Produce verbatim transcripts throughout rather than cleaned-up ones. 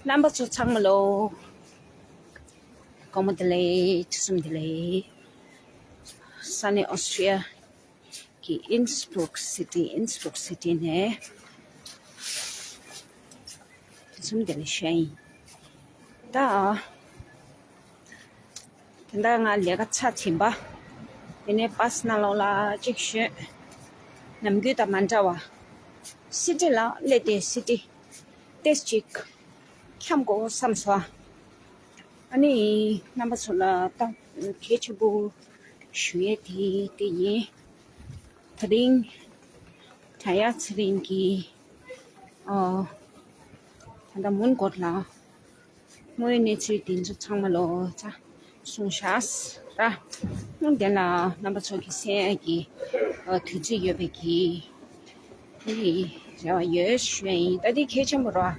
རྣམ་པ་ཚོ་ཚང་མ་ལོ། དགོང་མོ་བདེ་ལེགས། ཐུགས་བསམ་བདེ་ལེགས། ས་གནས་ཨོ་སི་ཊི་རི་ཡ་གི་ཨིན་སི་སྦུག་སི་ཊི། ཨིན་སི་སྦུག་སི་ཊི་ནས་ཐུགས་བསམ་བདེ་ལེགས་ཞུ་ཡ་ཡིན། ད། དེ་འདྲ་ང་ལས་ཀ་ཚར་ཕྱིན་པ། དེ་ནས་བྷ་སི་ནང་ལོགས་ལ་གཅིག་ཞོན། ནམ་རྒྱུན་དང་མ་འདྲ་བ། སི་ཊི་ལ་སླེབས་ཏེ་སི་ཊི་ཏེས་ཅིག་འཁྱམ་དགོས་བསམ་སོང་། ཨ་ནི་རྣམ་པ་ཚོ་ལ་ད་གལ་ཆེན་པོ་ཞུ་ཡས་དེ་དེ་ཡིན། དེ་རིང་བྲག་གཡབ་ཚེ་རིང་གིས་ཨོ་ད་ལྟ་མོན་གྷོ་ལ་དངོས་ཡོད་གནས་ཚུལ་འདི་ཚོ་ཚང་མ་ལོ་ཙཱ་གསུངས་བཞག་ར། དེ་ལ་རྣམ་པ་ཚོ་གི་གསན་ཡས་ཀྱི་ཨོ་དུས་ཚོད་ཡོད་པའི་གི་དེ་རེ་བ་ཡོད་ཞུ་ཡས་ཡིན། ད་འདི་གལ་ཆེན་པོ་རེད་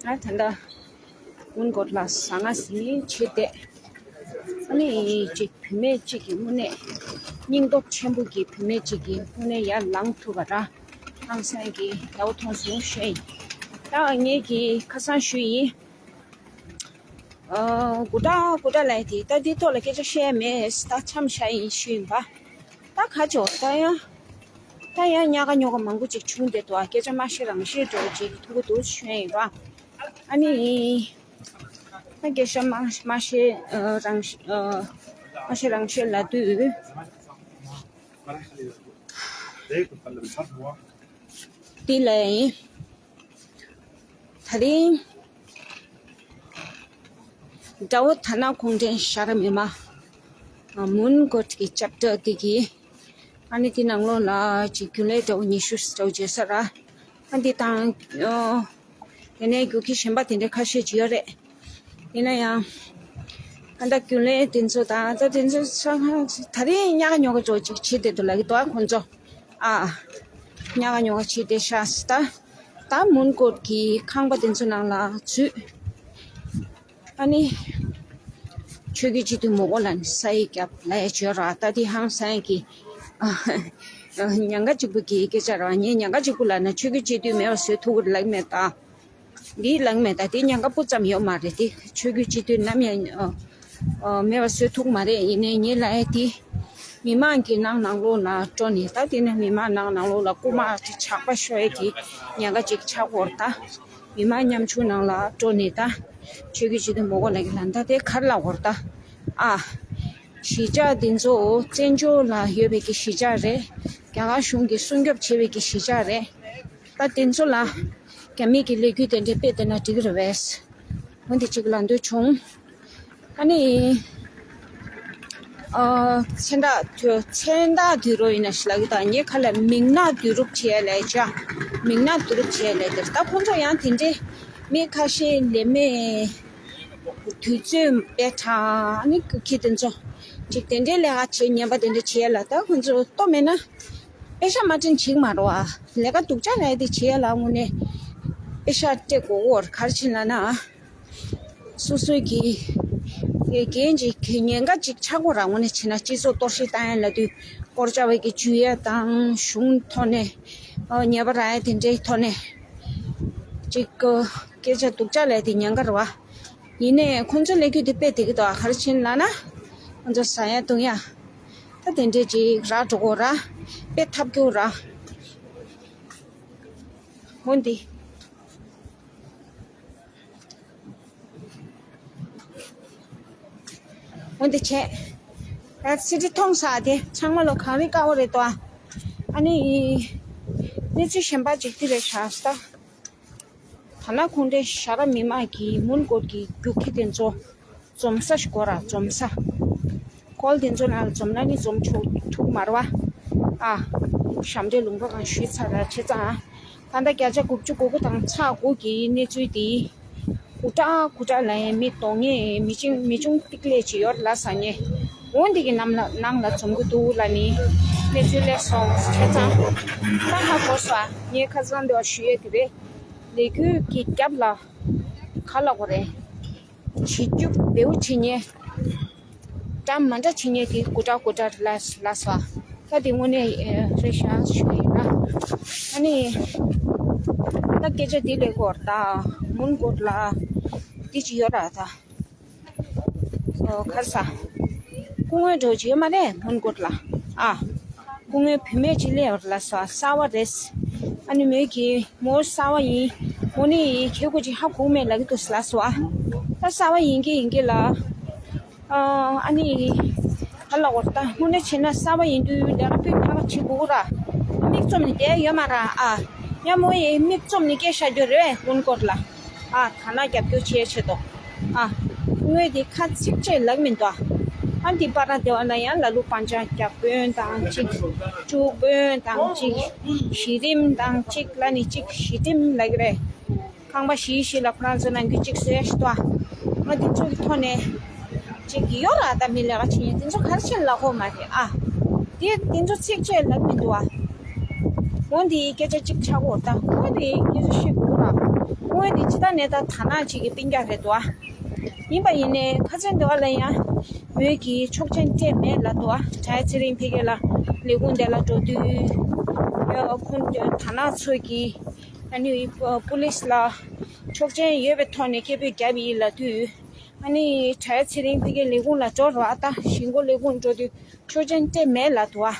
བ། ང་ད་ལྟ་མོན་གྷོ་ལ་ཟ་ང་ཟིན་བྱས་ཏེ། ཨ་ནི་གཅིག་བུད་མེད་གཅིག་གིས་དངོས་གནས་སྙིང་སྟོབས་ཆེན་པོ་གི་བུད་མེད་གཅིག་གིས་དངོས་གནས་ཡར་ལངས་ཐུབ་པ་ར། ཧང་སང་གི་ཡག་པོ་མཐོང་སོང་ཞུ་ཡིན། ད་ངེད་ཀྱིས་ཁ་སང་ཞུས་ཡིན། ཨ་གུ་དྲག་གུ་དྲག་ལབ་དེ་ད་འདི་ཐོག་ལ་སྐད་ཆ་བཤད་མེད། ད་མཚམས་བཞག་ཡིན་ཞུས་ཡིན་པ། ད་ག་ཅོ་ད་ཡང་། ད་ཡང་ཉག་ག་ཉོག་ག་མང་པོ་ཅིག་བྱུང་བསྡད་འདུག་སྐད་ཆ་མ་བཤད་རང་བཤད་འགྲོ་ཅིག་ཐུག་གི་འདུག་ཞུ་ཡིན་པ། ཨ་ནི། ད་སྐད་ཆ་མ་མ་བཤད་ཨ་རང་ཨ་མ་བཤད་རང་བཤད་ལབ་དུས། འདི་ལ་ཡིན། ད་རིང་དགྲ་བོ་དར་ནག་གུང་ཁྲན་ཤ་ར་མི་མ་མོན་གྷོ་གི་ཅབ་ཊར་དེ་གི་ཨ་ནི་དེ་ནང་ལོགས་ལ་ཅིག་རྒྱུན་ལས་དགྲ་བོ་ཉི་ཤུ་ཙམ་བརྗེ་ས་ར། ཨ་འདི་དང་ཨོ་དེ་ནས་རྒྱུག་ཁྱི་གཞན་པ་དེ་འདྲ་ཁ་ཤས་ཅིག་ཡོད་རེད། ཡིན་ན་ཡང་ཨ་ད་རྒྱུན་ལས་དེ་ཚོ་དང་ད་དེ་ཚོ་ཚང་ད་རིང་ཉག་ག་ཉོག་ག་ཅོག་ཅིག་བྱེད་བསྡད་འདུག་ལབ་ཀྱི་འདུག་ཨ་ཁོང་ཚོ། ཨ། ཉག་ག་ཉོག་ག་བྱེད་བསྡད་ཤག་ཟེར་ད། ད་མོན་གྷོ་གི་ཁང་པ་དེ་ཚོ་ནང་ལ་འཛུལ། ཨ་ནི། ཆོས་བརྒྱུད་སྤྱི་འཐུས་མོ་གོ་ལ་ནི་ས་ཡི་རྒྱབ་ལ་ཡ་བྱོས་ར། ད་དེ་ཧང་སང་གི་ཉག་ག་གཅིག་པུ་གི་སྐད་ཆ་ར། ངས་ཉག་ག་གཅིག་པུ་ལ་ན་ཆོས་བརྒྱུད་སྤྱི་འཐུས་མེད་པ་བཟོས་ཐུབ་ཀྱི་རེད་ལབ་མེད་ད། འདིའི་ལངས་མེད་ད། དེ་ཉེན་ཁ་སྤུ་ཙམ་ཡོད་མ་རེད། དེ་ཆོས་བརྒྱུད་སྤྱི་འཐུས་ནམ་ཡང་ཨ་ཨ་མེད་པ་བཟོ་ཐུབ་མ་རེད། ཡིན་ནའི་ངའི་ལ་ཡ་དེ་མི་མང་གི་ནང་ནང་ལོགས་ལ་འགྲོ་ནས་ད་དེ་ནི་མི་མང་ནང་ནང་ལོགས་ལ་རྐུ་མ་དེ་ཇག་པ་ཤོར་ཡ་དེ་ཉེན་ཁ་ཅིག་ཆགས་ཀྱི་ཡོད་རེད་ད། མི་མང་ཉམ་ཆུང་ནང་ལ་འགྲོ་ནས་ད་ཆོས་བརྒྱུད་སྤྱི་འཐུས་མོ་གོ་ལ་གི་ལ་ད་དེ་ག་རེ་ལབ་ཀྱི་ཡོད་རེད་ད། ཨ་གཞིས་ཆགས་འདི་ཚོ་བཙན་བྱོལ་ལ་ཡོད་པའི་གི་གཞིས་ཆགས་རེད། རྒྱ་གར་གཞུང་གིས་སྲུང་སྐྱོབ་བྱེད་པའི་གི་གཞིས་ཆགས་རེད། ད་དེ་ཚོ་ལ་རྒྱ་མི་གི་ལས་འགུལ་དེ་འདྲ་སྤེལ་བསྡད་ན་འགྲིག་གི་རེད་པས། འོ་འདི་གཅིག་ལབ་འདོད་བྱུང་། ཨ་ནི། ཨ་མཚན་རྟགས་དུ་མཚན་རྟགས་དུས་རོ་ཡིན་ན་ཞིག་ལབ་ཀྱི་ད། ངའི་ཁ་ལ་མིག་ནག་དུས་རུབ་བྱས་ལས་བྱ། མིག་ནག་དུས་རུབ་བྱས་ལས་དེར་ད་ཁོང་ཚོ་ཡང་དེ་འདྲའི་མི་ཁ་ཤས་ལས་མེད་དུས་ཚོད་པས་དྲག་ནི་ཁྱི་དེ་ཚོ་ཅིག་དེ་འདྲའི་ལས་ཀ་བྱེད་ཉན་པ་དེ་འདྲ་བྱས་ལ། ད་ཁོང་ཚོ་ལྟོ་མེད་ན་པེ་ཤ་མ་སྤྲད་ན་འགྲིག་མ་རེད་བ། ལས་ཀ་སྡུག་ཅག་ལས་དེ་བྱས་ལ་དངོས་གནས་པེ་ཤ་སྤྲད་དགོས་ཀྱི་ཡོད་རེད། ག་རེ་བྱས་ན་ན། སོ་སོའི་གི་འགན་ཅིག་གི་ཉེན་ཁ་ཅིག་ཆགས་ཀྱི་ཡོད་ར། དངོས་གནས་བྱས་ན་སྤྱི་ཚོགས་གཏོར་བཤིག་བཏང་ཡ་ལབ་དུས་སྐོར་བྱ་བའི་གི་ཇུས་ཡ་དང་གཞུང་ཐོག་ནས་ཨ་ཉེས་པ་རག་ཡ་དེ་འདྲའི་ཐོག་ནས་ཅིག་གི་སྐད་ཆ་སྡུག་ཅག་ལབ་དེ་ཉེན་ཁ་རེད་བ། ཡིན་ནའི་ཁོང་ཚོའི་ལས་འགུལ་དེ་སྤེལ་བསྡད་ཀྱི་འདུག་ཨ། ག་རེ་བྱས་ན་ལབ་ན་ཁོང་ཚོ་ཟ་ཡ་བཏུང་ཡ་ད་དེ་འདྲའི་ཅིག་རག་འགྲོ་གི་ཡོད་ར། དཔེ་ཐབས་སྐྱོ་ར། འོན་ཏེ། འོན་ཏེ་བྱས། ད་སི་ཊི་མཐོང་ས་དེ་ཚང་མ་ལོ་གངས་རི་དཀར་པོ་རེད་དོ། ཨ་ནི། གནས་ཚུལ་གཞན་པ་ཅིག་དེ་རེད་ཤག་ཟེར་ད། དར་ནག་གུང་ཁྲན་ཤ་ར་མི་མང་གིས་མོན་གྷོ་གི་རྒྱུག་ཁྱི་དེ་ཚོ་འཛོམས་ས་ཞིག་དགོས་ར། འཛོམས་ས། ཧོལ་དེ་ཚོ་ནང་ལ་འཛོམས་ན་ནི་འཛོམས་ཆོག་ཐུག་མ་རེད་བ། ཨ། ཞབས་འདྲེན་ལུང་པ་གང་ཞུས་ཚར་ར་བྱས་ཙང་། ད་ལྟ་བརྒྱ་ཆ་དགུ་བཅུ་གོ་དགུ་དང་ཚེག་དགུ་གི་གནས་ཚུལ་དེ། གུ་དྲག་གུ་དྲག་ལ་ཡང་མི་གཏོང་ངེས་མི་ཆུང་མི་ཆུང་ཏིག་ལེ་ཅིག་ཡོད་ལ་ས་ངེས། འོ་འདི་གི་ནང་ལ་ནང་ལ་འཛོམས་ཀྱི་འདུག་ལ་ནི་གནས་ཚུལ་སླེབས་སོང་བྱས་ཙང་། ད་ཧ་གོ་སོང་། ངས་ཁ་སང་འདི་བ་ཞུ་ཡས་དེ་རེད། ལས་འགུལ་གྱི་རྒྱབ་ལ་ག་ལ་གོ་རེད། བྱེད་རྒྱུ་བེའུ་བྱེད་ཉེ། འདྲ་མ་འདྲ་བྱེད་ཉེ་དེ་གུ་དྲག་གུ་དྲག་ལ་ལ་ས། ད་དེ་དངོས་གནས་རེད་ཤག་ཞུ་ཡིན་ན། ཨ་ནི། ད་སྐད་ཆ་འདི་ལས་སྐོར་ད་མོན་གྷོ་ལ་འདི་ཅི་ཡོད་ར་ད། ཨོ་ཁར་ས། སྐུ་ངོ་འགྲོ་ཅི་ཡོད་མ་རེད་མོན་གྷོ་ལ། ཨ། སྐུ་ངོ་བུད་མེད་ཅི་ལས་ཡོད་ལ་ས་གསར་བ་རེད། ཨ་ནི་མོས་ཀྱི་མོ་གསར་བ་ཡིན། མོ་ནི་ཁྱེད་ཀོ་ཅི་ཧ་གོ་མེད་ལ་གི་དུ་ལ་སོ་ཨ། ད་གསར་བ་ཡིན་གི་ཡིན་གི་ལ། ཨ་ནི། ཧ་ལ་འོར་ད་དངོས་གནས་བྱས་ན་གསར་པ་ཡིན་དུས་ལས་ཀ་སྤུས་ཁག་བྱེད་དགོས་ར། མིག་བཙུམ་ནས་བསྡད་ཡོད་མ་ར་ཨ། ཡ་མོ་ཡི་མིག་བཙུམ་ནས་སྐད་བཤད་རྒྱུ་རེད་མོན་གྷོ་ལ། ཨ་ཐ་ན་རྒྱབ་སྐྱོར་བྱེད་ཆེད་དོ། ཨ། དངོས་དེ་ཁ་ཚིག་ཅེས་ལབ་མི་འདུག་ཨ་འདི་པ་ར་དེ་བ་ན་ཡང་ལ་ལུ་པང་ཅང་རྒྱག་དཔོན་དང་གཅིག་བཅུག་དཔོན་དང་གཅིག་གཞི་རིམ་དང་གཅིག་ལ་ནི་གཅིག་གཞི་རིམ་ལབ་ཀྱི་རེད། ཁང་པ་བཞི་བཞི་ལ་ཁོ་རང་ཚོ་ནང་ཁུལ་གཅིག་བཟོས་ཤི་ཏོ། ང་དེ་ཚོ་གི་ཐོག་ནས་གཅིག་གི་ཡོད་ར་ད་མི་ལས་ཀ་བྱེད་མཁན་དེ་ཚོ་ག་རེ་བྱེད་ལ་ཁོ་མ་རེད་ཨ། དེ་དེ་ཚོ་ཚིག་བཅད་ལབ་མི་འདུག་ཨ། འོ་འདི་སྐད་ཆ་གཅིག་ཆག་གོ་ད་འོ་འདི་སྐད་ཆ་བཤད་དགོས་ར། འོ་འདི་ཇི་ལྟར་ནས་ད་ཐ་ན་གཅིག་གི་སྤུན་ཀྱག་རེད་འདུག་ཨ། ཡིན་པ་ཡིན་ནའི་ཁ་ཚན་འདི་བ་ལ་ཡང་མོས་ཀྱི་ཆོག་མཆན་སྤྲད་མེད་ལབ་འདུག་ཨ། གྲྭ་ཚེ་རིང་ཕ་གི་ལ་ལས་ཁུངས་དེ་ལ་འགྲོ་དུས་ཡ་ཁོང་ད་ན་ཚོ་གི་ཨ་ནི་པུ་ལིས་ལ་ཆོག་མཆན་ཡོད་པའི་ཐོག་ནས་སྐད་འབོད་བརྒྱབ་ཡིན་ལབ་དུས། ཨ་ནི་གྲྭ་ཚེ་རིང་ཕ་གི་ལས་ཁུངས་ལ་འགྲོ་རོགས་ཨ་ད་གཞིས་འགོ་ལས་ཁུངས་འགྲོ་དུས་ཆོག་མཆན་སྤྲད་མེད་ལབ་འདུག་ཨ།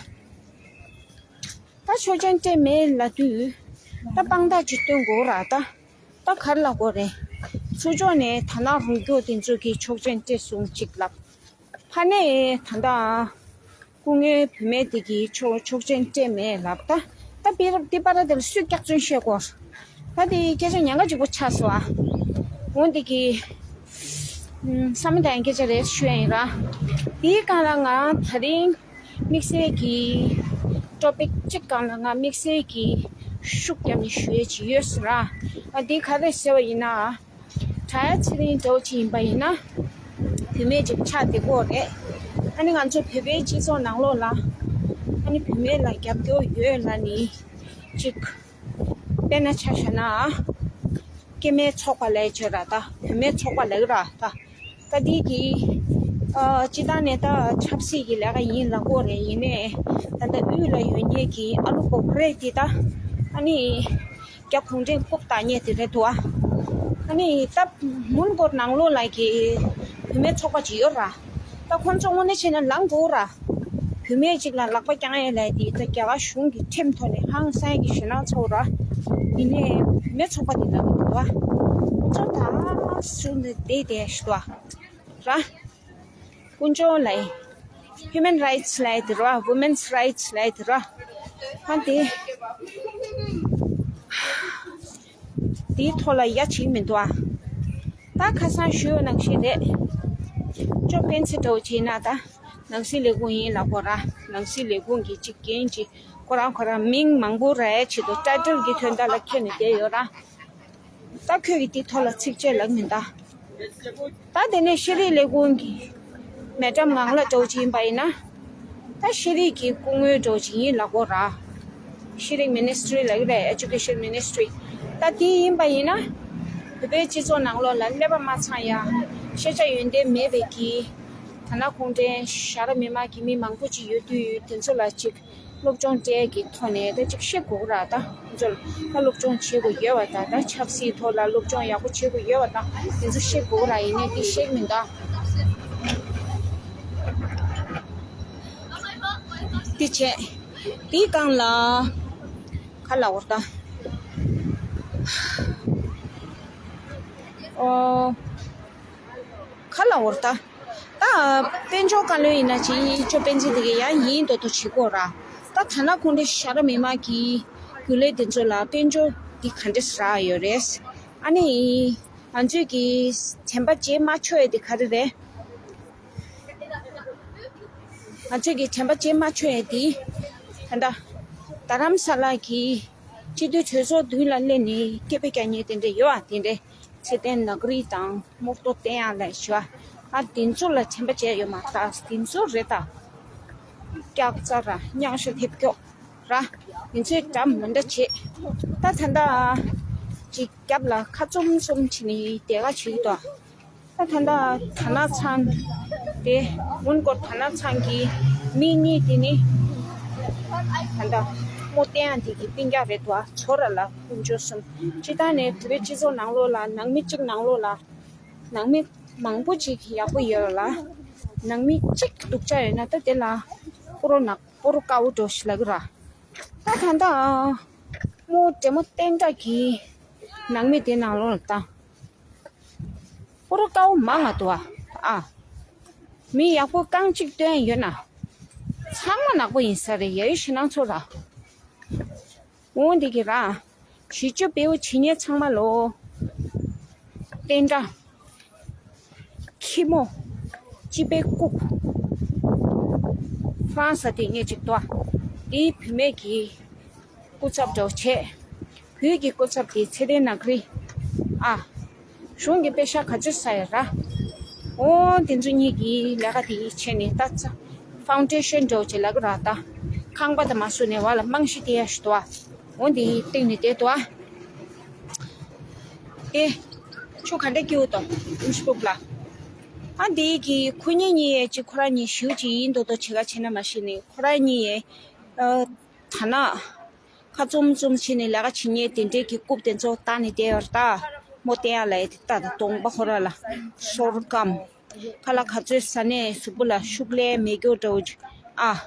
ད་ཆོག་མཆན་སྤྲད་མེད་ལབ་དུས། ད་དཔང་རྟགས་ཅིག་སྟོན་དགོས་ར་ད། ད་གར་ལ་གོ་རེད། ཚུར་ཕྱོགས་ནས་ད་ན་རུ་སྐྱོ་དེ་ཚོ་གི་ཆོག་མཆན་སྤྲད་སོང་ཅིག་ལབ། ཕ་ནས་ད་ད། སྐུ་ངོའི་བུད་མེད་དེ་གིས་ཆོག་ཆོག་མཆན་སྤྲད་མེད་ལབ་ད། ད་པི་རབ་དེ་པ་ར་དེ་ལ་སུས་སྐྱག་རྫུན་བཤད་གོ། ད་དེ་སྐད་ཆ་ཉན་ག་ཅིག་པོ་ཆགས་སོ་ཨ། འོ་འདི་གི་བསམ་མེད་དང་སྐད་ཆ་རེད་ཞུ་ཡ་ཡིན་ར། དེའི་སྒང་ལ་ང་ད་རིང་དམིགས་བསལ་གྱི་ཊོ་པིག་གཅིག་སྒང་ལ་ང་དམིགས་བསལ་གྱི་ཤུགས་བརྒྱབ་ནས་ཞུ་ཡ་ཅིག་ཡོད་སོང་ར། ཨ་དེ་ག་རེ་ཟེར་བ་ཡིན་ན། གྲྭ་ཚེ་རིང་འདྲ་བོ་ཅིག་ཡིན་པ་ཡིན་ན། བུད་མེད་ཅིག་ཆགས་བསྡད་ཀྱི་ཡོད་རེད། ཨ་ནི་ང་ཚོ་བོད་པའི་སྤྱི་ཚོགས་ནང་ལོགས་ལ། ཨ་ནི་བུད་མེད་ལ་རྒྱབ་སྐྱོར་ཡོད་ལབ་ནི། ཅིག་དཔེར་ན་ཆ་བཞག་ན། སྐྱེ་དམན་ཚོགས་པ་ལབ་ཡ་ཅིག་ཡོད་ར་ད། བུད་མེད་ཚོགས་པ་ལབ་ཀྱི་ར་ད། ད་འདི་གི་ཨ་སྤྱིར་བཏང་ནས་ད་ཆབ་སྲིད་ཀྱི་ལས་ཀ་ཡིན་ལབ་ཀྱི་ཡོད་རེད། ཡིན་ནའི་ད་ལྟ་དབུས་ལ་ཡོད་མཁན་གྱི་ཨ་ལུ་འབོ་རྒྱུ་རེད་འདི་ད། ཨ་ནི་རྒྱ་གུང་ཁྲན་རྐུབ་བཏགས་མཁན་དེ་རེད་འདུག་ཨ། ཨ་ནི་ད་མོན་གྷོ་ནང་ལོགས་ལ་གི་བུད་མེད་ཚོགས་པ་ཅིག་ཡོད་ར། ད་ཁོང་ཚོ་དངོས་གནས་བྱས་ན་ལངས་དགོས་ར། བུད་མེད་ཅིག་ལ་ལག་པ་བརྐྱང་ཡས་ལས་དེ་ད་རྒྱ་གར་གཞུང་གི་ཁྲིམས་ཐོག་ནས་ཧང་སང་གི་ཞེད་སྣང་ཚ་བོ་ར། ཡིན་ནའི་བུད་མེད་ཚོགས་པ་དེ་ལ་གི་འདུག་ཨ། ཁོང་ཚོ་ད་སུ་འདི་བསྡད་བསྡད་ཞིག་འདུག་ཨ། ར། ཀུན་སྤྱོད་ལས། Human Rights ལས་དེ་ར། Women's Rights ལས་དེ་ར། ཧ་དེ། དེའི་ཐོག་ལ་ཡ་བྱེད་མི་འདུག་ཨ། ད་ཁ་སང་ཞུས་ནང་བཞིན་རེད། ཅོ་སྤེན་ཚེ་འདྲ་བོ་བྱས་ན་ད་ནང་སྲིད་ལས་ཁུངས་ཡིན་ལབ་དགོས་ར། ནང་སྲིད་ལས་ཁུངས་ཀྱི་གཅིག་རྐྱེན་གྱིས་ཁོ་རང་ཁོ་རང་མིང་མང་པོ་ར་ཡ་ཆེད་དུ་ཊའི་ཊལ་གྱི་དོན་དག་ལ་ཁྱོན་ནས་བསྡད་ཡོད་ར། ད་ཁྱོད་ཀྱིས་དེའི་ཐོག་ལ་ཚིག་བཅད་ལབ་མི་གདའ། ད་དེ་ནས་ཤེས་རིག་ལས་ཁུངས་ཀྱི་མེ་ཌམ་ངང་ལགས་འདྲ་བོ་ཅིག་ཡིན་པ་ཡིན་ན། ད་ཤེས་རིག་གི་སྐུ་ངོ་འདྲ་བོ་ཅིག་ཡིན་ལབ་དགོས་ར། ཤེས་རིག་མི་ནི་སི་ཊི་རི་ལབ་ཀྱི་རེད། Education Ministry། ད་དེ་ཡིན་པ་ཡིན་ན། བོད་པའི་སྤྱི་ཚོགས་ནང་ལོགས་ལ་ཀླད་པ་མ་ཚང་ཡ། ཤེས་བྱ་ཡོན་ཏན་མེད་པའི་གི་ད་ན་ཁོང་ཁྲན་ཤ་ར་མི་མ་གི་མི་མང་པོ་ཅིག་ཡོད་དུས་དེ་ཚོ་ལ་ཅིག་སློབ་སྦྱོང་སྤྲད་ཀྱི་ཐོག་ནས་ད་ཅིག་ཤེས་དགོས་ར། ད་ཁོང་ཚོ་ལ་ད་སློབ་སྦྱོང་བྱེད་དགོས་ཡོད་བ། ད་ད་ཆབ་སྲིད་ཐོག་ལ་སློབ་སྦྱོང་ཡག་པོ་བྱེད་དགོས་ཡོད་བ། ད་དེ་ཚོ་ཤེས་དགོས་ར། ཡིན་ནའི་དེ་ཤེས་མི་འདུག་དེ་བྱས་དེའི་སྒང་ལ་ག་ལབ་དགོས་ར་ད། ཨོ། ག་ལབ་དགོས་ར་ད། ད་དཔལ་འབྱོར་བཀའ་བློན་ཡིན་ན་ཅི་ཡིན། ཅོ་སྤེན་ཚེ་དེ་ག་ཡང་ཡིན་མདོག་མདོག་བྱེད་ཀྱི་ཡོད་ར། ད་ད་ན་ཁོང་ཁྲན་ཤ་ར་མི་མ་གི་རྒྱུན་ལས་དེ་ཚོ་ལ་དཔལ་འབྱོར་འདི་ག་འདྲས་རག་ཡོད་རེད། ཨ་ནི་ང་ཚོས་ཀྱི་དྲན་པ་བརྗེད་མ་ཆོག་ཡ་དེ་ག་རེ་རེད། ང་ཚོས་ཀྱི་དྲན་པ་བརྗེད་མ་ཆོག་ཡ་དེ་ད་ལྟ་རྡ་རམ་ས་ལ་གི་སྤྱི་འཐུས་གྲོས་ཚོགས་མདུན་ལ་སླེབས་ནས་སྐད་འབོད་རྒྱག་མཁན་དེ་འདྲ་ཡོད་ཨ། དེ་འདྲ་ཚེ་བརྟན་ནག་རིགས་དང་རྨོག་རྡོ་བསྟན་ཡག་ལ་ཞུ་ཨ། དེ་ཚོ་ལ་དྲན་པ་བརྗེད་ཡོད་མ་རེད། དེ་ཚོ་རེད་ད། སྐྱག་རྫ་ར་རྙོག་ཤ་ཐེབས་སྐྱོ་ར། དེ་ཚོའི་འདྲ་མི་འདྲ་བྱེད། ད་ད་ལྟ་ཅིག་རྒྱབ་ལ་ཁ་བཙུམ་བཙུམ་བྱས་ནས་བསྡད་ག་བྱེད་ཀྱི་འདུག་ད་ད་ལྟ་ད་ན་ཚང་དེ་མོན་གྷོ་ད་ན་ཚང་གི་མི་གཉིས་དེ་ནི་ད་ལྟ་ མོ་བསྟན་ཡག་འདི་གི་སྤུན་ཀྱག་རེད་དོ། ཚོར་ར་ལ་དཀོན་མཆོག་གསུམ། སྤྱིར་བཏང་ནས་བོད་པའི་སྤྱི་ཚོགས་ནང་ལོགས་ལ་ནང་མི་གཅིག་ནང་ལོགས་ལ་ནང་མི་མང་པོ་ཅིག་ཡག་པོ་ཡོད་ལ། ནང་མི་གཅིག་སྡུག་ཅག་ཡོད་ན་ད་དེ་ལ་པོ་རོ་ནག་པོ་རོ་དཀར་པོ་འགྲོ་ཞིག་ལབ་ཀྱི་ར། ད་ད་ལྟ་མོ་འདྲེ་མོ་བསྟན་དགྲ་གི་ནང་མི་དེ་ནང་ལོགས་ལ་ད། པོ་རོ་དཀར་པོ་མང་ང་འདུག་ཨ། ཨ། མི་ཡག་པོ་རྐང་གཅིག་སྟོན་ཡོད་ན། ཚང་མ་ནག་པོ་ཡིན་ས་རེད། ཡ་ཡོ་ཞེ་སྣང་ཚོར་ར། འོ་འདི་གི་ར། ཞི་ཅོ་བེའུ་བྱེད་ཉེ་ཚང་མ་ལོ། བསྟན་དགྲ། ཁྱི་མོ། སྤྱི་པའི་རྐུབ། ཧྥ་རན་སི་དེ་ངས་ཅིག་ཏོ། དེའི་བུད་མེད་ཀྱི་སྐུ་ཚབ་འདྲ་བོ་བྱས། བོད་ཀྱི་སྐུ་ཚབ་དེ་ཚེ་བརྟན་ནག་རི། ཨ། གཞུང་གི་པེ་ཤ་ག་ཚོད་ཟ་ཡ་ར། འོ་དེ་ཚོ་གཉིས་ཀྱི་ལས་ཀ་དེ་བྱས་ནས་ད་ཚ། ཕའུན་ཌེ་ཤན་འདྲ་བོ་ཅིག་ལབ་ཀྱི་ར་ད། ཁང་པ་དང་མ་བཟོས་ནས་བ་ལ་རྨང་གཞི་དེ་ཡ་ཞིག་ཏོ། འོ་འདི་སྟེང་ནས་བསྡད་དོ། ཨེ། ཁྱོད་ག་འདྲ་སྐྱེ་བོ་དང་ཨུ་ཤི་པུབ་ལ། ཨ་འདི་གི་ཁོ་གཉིས་གཉིས་ཡས་ཅིག་ཁོ་རང་གཉིས་ཞུ་ཅིག་ཡིན་མདོག་མདོག་བྱེད་ཀ་བྱེད་ན་མ་ཤེས་ནས་ཁོ་རང་གཉིས་ཡས། ཨ། ཐ་ན། ཁ་བཙུམ་བཙུམ་བྱས་ནས་ལས་ཀ་བྱེད་མཁན་དེ་འདྲས་ཀྱི་རྐུབ་དེ་ཚོ་བཏགས་ནས་བསྡད་ཡོད་རེད་ད། མོ་བསྟན་ཡག་ལ་ཡས་དེ་ལྟ་དང་གདོང་པ་ཁོ་ར་ལ། སོར་སྐམ། ཁ་ལག་ག་ཚོད་ཟ་ནས་གཟུགས་པོ་ལ་ཤུགས་ལས་མེད་སྐྱོ་འདྲ་བོ་ཅིག་ཨ།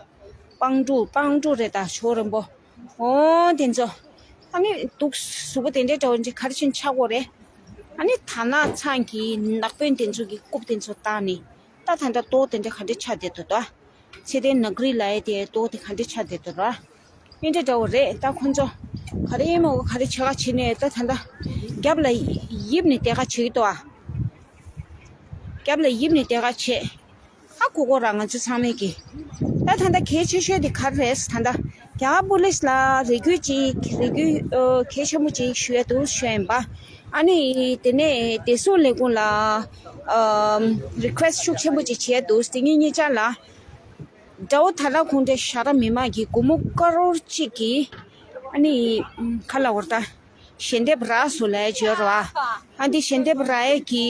སྤང་ཕྲུག་སྤང་ཕྲུག་རེད་ད་ཞོ་རིང་པོ། འོ་དེ་ཚོ། ཨ་ནི་འདུག་གཟུགས་པོ་དེ་འདྲས་འདྲ་བོ་ཅིག་ག་རེ་བྱས་ནས་ཆགས་ཀྱི་ཡོད་རེད། ཨ་ནི་ཐ་ན་ཚང་གི་ནག་པོའི་དེ་ཚོ་གི་རྐུབ་དེ་ཚོ་བཏགས་ནས། ད་ད་ལྟ་ལྟོ་དེ་འདྲས་ག་འདྲས་ཆགས་བསྡད་འདུག་ད། ཚེ་བརྟན་ནག་རི་ལབ་ཡས་དེ་ལྟོ་དེ་ག་འདྲས་ཆགས་བསྡད་འདུག་ར། ཨེ་འདྲས་འདྲ་བོ་རེད་ད་ཁོ་ཚོ། ག་རེ་མོ་ག་རེ་བྱེད་ག་བྱེད་ནས་ད་ད་ལྟ། རྒྱབ་ལ་ཡིབ་ནས་བསྡད་ག་བྱེད་ཀྱི་འདུག་ཨ། རྒྱབ་ལ་ཡིབ་ནས་བསྡད་ག་བྱེད། ཧ་གོ་གོ་ར་ང་ཚོ་ཚང་མས་ཀྱི། ད་ད་ལྟ་གལ་ཆེ་ཤོས་དེ་ག་རེ་རེད་ད་ལྟ། རྒྱ་གར་པུ་ལིས་ལ་རེ་སྐུལ་ཅིག་རེ་སྐུལ་ཨ། གལ་ཆེན་པོ་ཅིག་ཞུ་ཡ་འདུག་ཞུ་ཡ་ཡིན་པ། ཨ་ནི་དེ་ནས་བདེ་སྲུང་ལས་ཁུངས་ལ་ཨམ། རི་ཁུ་ཨེ་སི་ཤུགས་ཆེན་པོ་ཅིག་བྱས་འདུག་དེ་ཉིན་གཉིས་ཆ་ལ། དགྲ་བོ་དར་ལག་ཁུངས་འདྲེན་ཞྭ་དྲག་མི་མང་གི་སྒོར་མོ་ཀ་རོར་གཅིག་གི་ཨ་ནི་ཁ་ལ་བར་ད་ཞལ་འདེབས་རག་སོང་ལབ་ཡ་ཅིག་ཡོད་རེད་བ། ཨ་འདི་ཞལ་འདེབས་རག་ཡས་ཀྱི་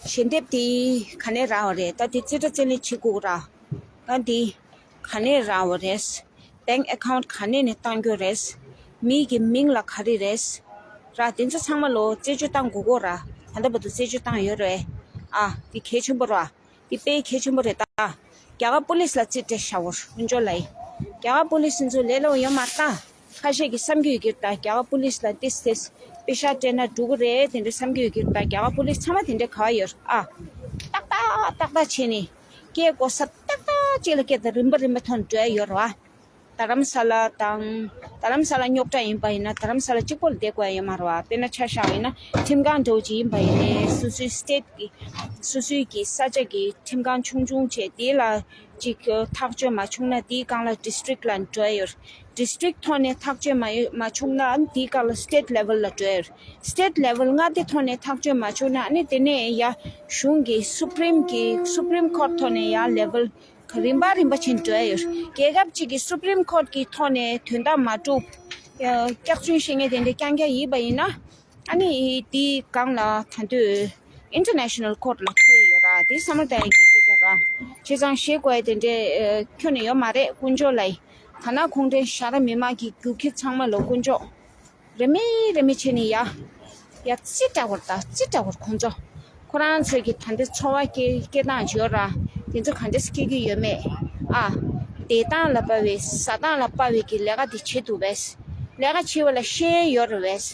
ཞལ་འདེབས་དེ་ག་ནས་རག་པ་རེད། ད་དེ་རྩིས་ཁྲ་རྩིས་ལེན་བྱེད་དགོས་ར། ད་འདི་ག་ནས་རག་པ་རེད། བེང་ཨེ་ཁའུན་ཊི་ག་ནས་ནས་བཏང་རྒྱུ་རེད། མི་གི་མིང་ལ་ག་རེ་རེད། ར་དེ་ཚོ་ཚང་མ་ལོ་རྩད་གཅོད་བཏང་དགོས་གོ་ར། ད་ལྟ་བར་དུ་རྩད་གཅོད་བཏང་ཡོད་རེད། ཨ་དེ་གལ་ཆེན་པོ་ར། དེ་དཔེ་གལ་ཆེན་པོ་རེད་ད། རྒྱ་གར་པུ་ལིས་ལ་རྩིས་སྤྲད་ཤ་བོར་དཀོན་མཆོག་ལ་ཡིན། རྒྱ་གར་པུ་ལིས་ཚོ་ལས་སླ་པོ་ཡོད་མ་རེད་ད། ཁ་ཤས་ཀྱིས་བསམ་གྱི་ཡོད་ཀྱི་རེད་ད། རྒྱ་གར་པུ་ལིས་ལ་ཏིས་ཏིས་པེ་ཤག་སྤྲད་ན་འགྲིག་གི་རེད་དེ་འདྲ་བསམ་གྱི་ཡོད་ཀྱི་རེད་ད། རྒྱ་གར་པུ་ལིས་ཚང་མ་དེ་འདྲ་ག་པར་ཡོད་རེད་ཨ། ཏག་ཏག་ཏག་ཏག་བྱས་ནས། སྐད་གོ་ས་ཏག་ཏག་ཅིག་ལ་སྐད་དང་རིམ་པ་རིམ་པ་ཐོག་ནས་འགྲོ་ཡ་ཡོད་རེད་བ། རྡ་རམ་ས་ལ་དང་། རྡ་རམ་ས་ལ་རྙོག་དྲ་ཡིན་པ་ཡིན་ན་རྡ་རམ་ས་ལ་གཅིག་པོ་ལ་བསྡད་དགོས་ཡ་ཡོད་མ་རེད་བ། དཔེར་ན་ཆ་བཞག་པ་ཡིན་ན་ཁྲིམས་ཁང་འདྲ་བོ་ཅིག་ཡིན་པ་ཡིན་ནའི་སོ་སོའི་སི་ཊེཊ་ཀྱི། སོ་སོའི་གི་ས་ཆ་གི་ཁྲིམས་ཁང་ཆུང་ཆུང་བྱས་དེ་ལ་ཅིག་ཐག་གཅོད་མ་བྱུང་ན་དེའི་སྒང་ལ་ཌིས་ཊྲིཀ་ལ་འགྲོ་ཡ་ཡོད། ཌིས་ཊྲིཀ་ཐོག་ནས་ཐག་གཅོད་མ་ཡོད་མ་བྱུང་ན་ཨ་ནི་དེའི་སྒང་ལ་སི་ཊེཊ་ལེ་ཝལ་ལ་འགྲོ་ཡ་ཡོད། སི་ཊེཊ་ལེ་ཝལ་མངའ་སྡེ་ཐོག་ནས་ཐག་གཅོད་མ་བྱུང་ན་ཨ་ནི་དེ་ནས་ཡ་གཞུང་གི་སུ་པི་རིམ་གི་སུ་པི་རིམ་ཁོརཊ་ཐོག་ནས་ཡ་ལེ་ཝལ་རིམ་པ་རིམ་པ་བྱས་འགྲོ་ཡ་ཡོད། རྒྱལ་ཁབ་ཅིག་གི་སུ་པི་རིམ་ཁོརཊ་ཀྱི་ཐོག་ནས་དོན་དག་མ་འགྲུབ། ཨ། སྐྱག་རྫུན་བཤད་མཁན་དེ་འདྲ་རྐྱང་རྐྱང་ཡིན་པ་ཡིན་ན། ཨ་ནི་དེའི་སྒང་ལ་ད་དུང་ཨིན་ཊར་ནེ་ཤ་ནལ་ཁོརཊ་ལ་ཐུག་ཡ་ཡོད་ར། དེ་བསམ་བློ་གཏོང་ཡ་གི་སྐད་ཆ་ར། བྱས་ཙང་བཤད་དགོས་ཡ་དེ་འདྲ་ཨ། ཁྱོན་ནས་ཡོད་མ་རེད་དཀོན་མཆོག་ལ་ཡིན། ད་ནང་ཁོང་ཁྲོའི་ཞྭ་དྲག་མི་མང་གི་རྒྱུག་ཁྱི་ཚང་མ་ལ་དཀོན་མཆོག་རེ་མིག་རེ་མིག་བྱས་ནས་ཡ། ཡ་རྩེ་དྲག་པོ་རེད་ད་རྩེ་དྲག་པོ་རེད་ཁོང་ཚོ། ཁོ་རང་ཚོས་ཀྱི་ད་ལྟའི་འཚོ་བ་སྐྱེལ་སྐྱེལ་སྟངས་བརྗོད་ར། དེ་ཚོ་ག་འདྲས་སྐྱེལ་གྱི་ཡོད་མེད། ཨ། བསྡད་སྟངས་ལ་དཔག་པའི་ཟ་སྟངས་ལ་དཔག་པའི་གི་ལས་ཀ་དེ་བྱེད་ཐུབ་པས། ལས་ཀ་བྱེད་པ་ལ་ཤེས་ཡོན་ཡོད་རེད་པས།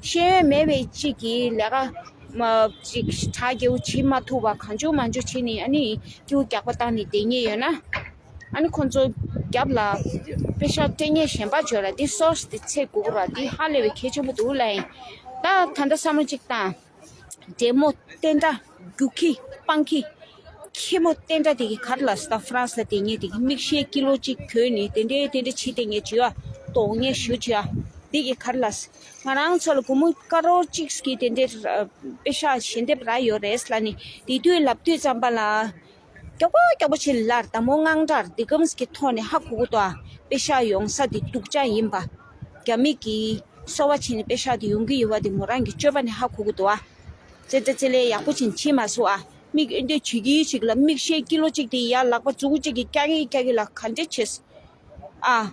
ཤེས་ཡོན་མེད་པའི་གཅིག་གིས་ལས་ཀ་མ་ཅིག་གྲ་རྒྱས་པོ་བྱེད་མ་ཐུབ་པ་གང་བྱུང་མང་བྱུང་བྱེད་ནས་ཨ་ནི་སྐྱིད་པོ་རྒྱག་པ་བཏང་ནས་བསྡད་མཁན་ཡོད་ན། ཨ་ནི་ཁོང་ཚོ་རྒྱབ་ལ་པེ་ཤག་སྤྲད་མཁན་གཞན་པ་བྱོས་ར། འདི་སོར་སི་འདི་ཚད་དགོས་ར། འདི་ཧ་ལས་པའི་གལ་ཆེན་པོ་འདུག་ལབ་ཡིན། ད་ད་ལྟ་བསམ་བློ་གཅིག་བཏང་། འདྲེ་མོ་བསྟན་དགྲ་རྒྱུག་ཁྱི་སྤང་ཁྱི་ཁྱི་མོ་བསྟན་དགྲ་དེ་གི་ག་རེ་ལབ་སོང་། ད་ཧྥ་རན་སི་ལ་བསྡད་མཁན་དེ་གི་མིག་ཤེལ་ཀི་ལོ་གཅིག་གྱོན་ནས་དེ་འདྲའི་དེ་འདྲ་བྱེད་བསྡད་མཁན་བྱེད་ཡ་གཏོང་མཁན་ཞུ་བྱེད་ཡ་དེ་གི་ག་རེ་ལབ་སོང་། ང་རང་ཚོ་ལ་སྒོར་མོ་ཀ་རོར་གཅིག་གི་དེ་འདྲའི་པེ་ཤག་ཞལ་འདེབས་རག་ཡོད་རེད་ལབ་ནས་དེ་དུས་ལབ་དུས་ཙམ་པ་ལ། མགྱོགས་པོ་མགྱོགས་པོ་ཕྱིན་ལར་ད་མོ་དངངས་སྐྲག་འདི་གམ་གྱི་ཐོག་ནས་ཧ་གོ་གི་འདུག་ཨ། པེ་ཤག་ཡོང་ས་འདི་སྡུག་ཅག་ཡིན་པ། རྒྱ་མི་གིས་སོ་བ་བྱས་ནས་པེ་ཤག་འདི་ཡོང་གི་ཡོད་པ་འདི་མོ་རང་གི་སྤྱོད་པ་ནས་ཧ་གོ་གི་འདུག་ཨ། རྩེ་དྲ་རྩེ་ལེ་ཡག་པོ་ཕྱིན་ཕྱིན་མ་སོང་ཨ། མིག་འདི་བྱེད་ཀྱི་ཞིག་ལ་མིག་ཤེལ་ཀི་ལོ་གཅིག་དེ་ཡ་ལག་པ་མཛུ་གུ་གཅིག་གིས་བཀྱག་གི་བཀྱག་གི་ལ་ག་འདྲ་བྱེད། ཨ།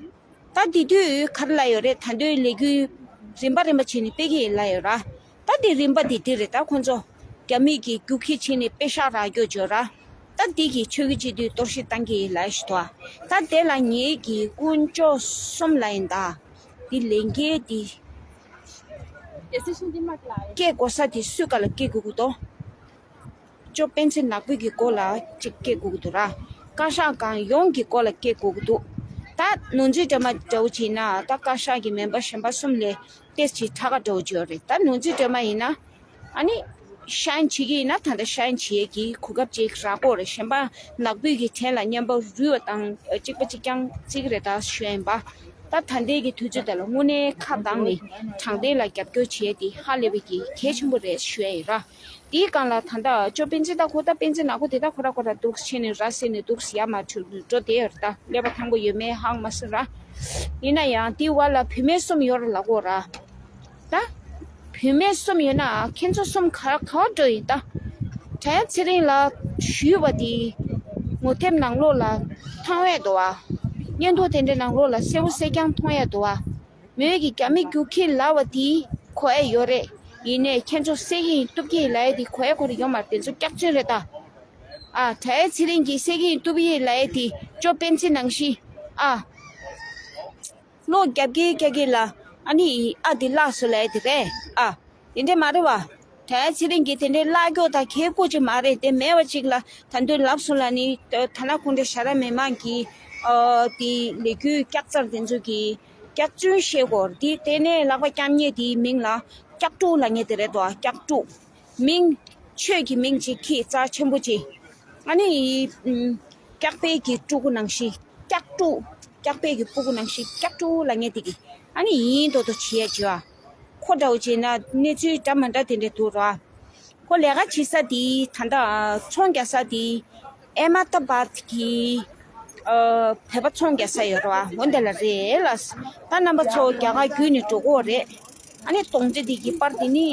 ད་དེ་དུས་ག་རེ་ལབ་ཡོད་རེད། ད་དུང་ལས་འགུལ་རིམ་པ་རིམ་པ་བྱས་ནས་སྤེལ་གི་ཡིན་ལབ་ཡོད་ར། ད་དེ་རིམ་པ་དེ་དེ་རེད། ད་ཁོང་ཚོ་རྒྱ་མི་གི་རྒྱུག་ཁྱི་བྱས་ནས་པེ་ཤག་རག་རྒྱུ་བྱོས་ར། ད་དེ་གི་ཆོས་ཀྱི་སྤྱི་འཐུས་གཏོར་བཤིག་བཏང་གི་ཡིན་ལབ་ཞུ་དོ། ད་དེ་ལ་ངེད་ཀྱི་དཀོན་མཆོག་གསུམ་ལ་ཡིན་ད། དེ་ལས་འགན་དེ་སྐད་གོ་ས་དེ་སུས་ག་ལ་སྐད་གོ་གི་འདུག་ཅོ་སྤེན་ཚེ་ནག་པོ་གི་མགོ་ལ་གཅིག་སྐད་དགོས་ཀྱི་འདུག་ར། བཀའ་ཤག་སྒང་ཡོངས་ཀྱི་མགོ་ལ་སྐད་དགོས་ཀྱི་འདུག་ད་ནོར་འཛིན་སྒྲོལ་མ་འདྲ་བོ་བྱས་ན་ད་བཀའ་ཤག་གི་མེམ་བར་གཞན་པ་གསུམ་ལས་ཏོག་ཙམ་ཕྲ་ཁ་འདྲ་བོ་ཅིག་ཡོད་རེད། ད་ནོར་འཛིན་སྒྲོལ་མ་ཡིན་ན་ཨ་ནི་ཤན་བྱེད་ཀྱི་ཡིན་ན་ད་ལྟ་ཤན་བྱེད་ཀྱི་གོ་སྐབས་ཅིག་རག་གི་ཡོད་རེད། གཞན་པ་ནག་པོ་གི་གྲས་ལ་མཉམ་པོ་རུལ་བ་དང་གཅིག་པ་གཅིག་རྐྱང་བརྩི་གི་རེད་ད་ཞུ་ཡ་ཡིན་པ། ད་ད་ལྟའི་གི་དུས་ཚོད་དེ་ལ་དངོས་གནས་ཁ་གདངས་ནས་དྲང་བདེན་ལ་རྒྱབ་སྐྱོར་བྱེད་ཡ་དེ་ཧ་ལས་པའི་གི་གལ་ཆེན་པོ་རེད་ཞུ་ཡ་ཡིན་ར། དེའི་སྒང་ལ་ད་ལྟ་ཅོ་སྤེན་ཚེ་ད་ཁོ་ད་སྤེན་ཚེ་ནག་པོ་དེ་ད་ཁོ་ར་ཁོ་ར་འདུག་ཕྱིན་ནས་ར་ཟེར་ནས་འདུག་ཡ་མ་འགྲོ་དེ་ཡོད་རེད། ད་ཀླད་པ་ཐང་པོ་ཡོད་མེད་ཧང་མ་སོང་ར། ཡིན་ན་ཡང་དེའི་བར་ལ་བུད་མེད་གསུམ་ཡོད་རེད་ལབ་གོ་ར། ད་བུད་མེད་གསུམ་ཡོད་ན་ཁྱེད་ཚོ་གསུམ་ག་ག་བར་འགྲོ་ཡིན་ད། བྲན་ཚེ་རིང་ལ་ཞུས་པ་དེ་ངོ་དེབ་ནང་ལོགས་ལ་མཐོང་ཡས་འདུག་བ། བརྙན་ཐུང་དེ་འདྲའི་ནང་ལོགས་ལ་གསལ་པོ་གསལ་རྐྱང་མཐོང་ཡས་འདུག་བ། མོས་ཀྱི་རྒྱ་མི་རྒྱུག་ཁྱི་ལབ་པ་དེ་གོ་ཡས་ཡོད་རེད། ཡིན་ནའི་ཁྱེད་ཚོ་བསད་ཀྱི་ཡིན་གཏུབ་ཀྱི་ཡིན་ལབ་ཡས་དེ་གོ་ཡས་ཁོ་རེ་ཡོད་མ་རེད། དེ་ཚོ་སྐྱག་རྫུན་རེད་ད། ཨ་བྲན་ཚེ་རིང་གིས་བསད་ཀྱི་ཡིན་གཏུབ་ཀྱི་ཡིན་ལབ་ཡས་དེ་ཅོ་སྤེན་ཚེ་ནང་བཞིན་ཨ། གློག་རྒྱབ་ཀྱི་རྒྱག་གི་ལ། ཨ་ནི་ཨ་དེ་བརླགས་སོང་ལབ་ཡ་དེ་རེད་ཨ། དེ་འདྲས་མ་རེད་བ། བྲན་ཚེ་རིང་གིས་དེ་འདྲས་བརླག་རྒྱུ་དང་གལ་ཁུ་ཅིག་མ་རེད། དེ་མེད་པ་ཅིག་ལ་ད་དུང་ལབ་སོང་ལ་ནི་ཐ་ན་ཁོང་ཚོ་ཞྭ་དྲག་མི་མང་གི་ཨ་དེ་ལས་འགུལ་སྐྱག་རྫུན་དེ་ཚོ་གི་སྐྱག་རྫུན་བཤད་གོ་དེ་དེ་ནས་ལག་པ་བརྐྱང་མཁན་དེའི་མིང་ལ་སྐྱག་ཕྲུག་ལབ་མཁན་དེ་རེད་དོ། སྐྱག་ཕྲུག་མིང་ཆོས་ཀྱི་མིང་ཅིག་གི་རྩ་ཆེན་པོ་ཅིག་ཨ་ནི་ཨམ། སྐྱག་པའི་གི་ཕྲུ་གུ་ནང་བཞིན་སྐྱག་ཕྲུག་སྐྱག་པའི་གི་ཕྲུ་གུ་ནང་བཞིན་སྐྱག་ཕྲུག་ལབ་མཁན་དེ་གི་ཨ་ནི་ཡིན་མདོག་མདོག་བྱེད་ཡ་བྱེད་པ། ཁོ་འདྲ་བོ་བྱས་ན་གནས་ཚུལ་འདྲ་མ་འདྲ་དེ་འདྲ་འདུག་ར། ཁོ་ལས་ཀ་བྱེད་ས་དེ་ད་ལྟ་ཚོང་རྒྱག་ས་དེ་ཨེ་མ་ཏ་བཱད་གི་ཨ་བོད་པ་ཚོང་རྒྱག་ས་ཡོད་ར་བ། འོ་འདི་ལ་རེད་ལ། ད་རྣམ་པ་ཚོ་རྒྱ་གར་བརྒྱུད་ནས་འགྲོ་གི་ཡོད་རེད། ཨ་ནི་གདོང་འདྲེ་འདི་གི་པར་འདི་ནི་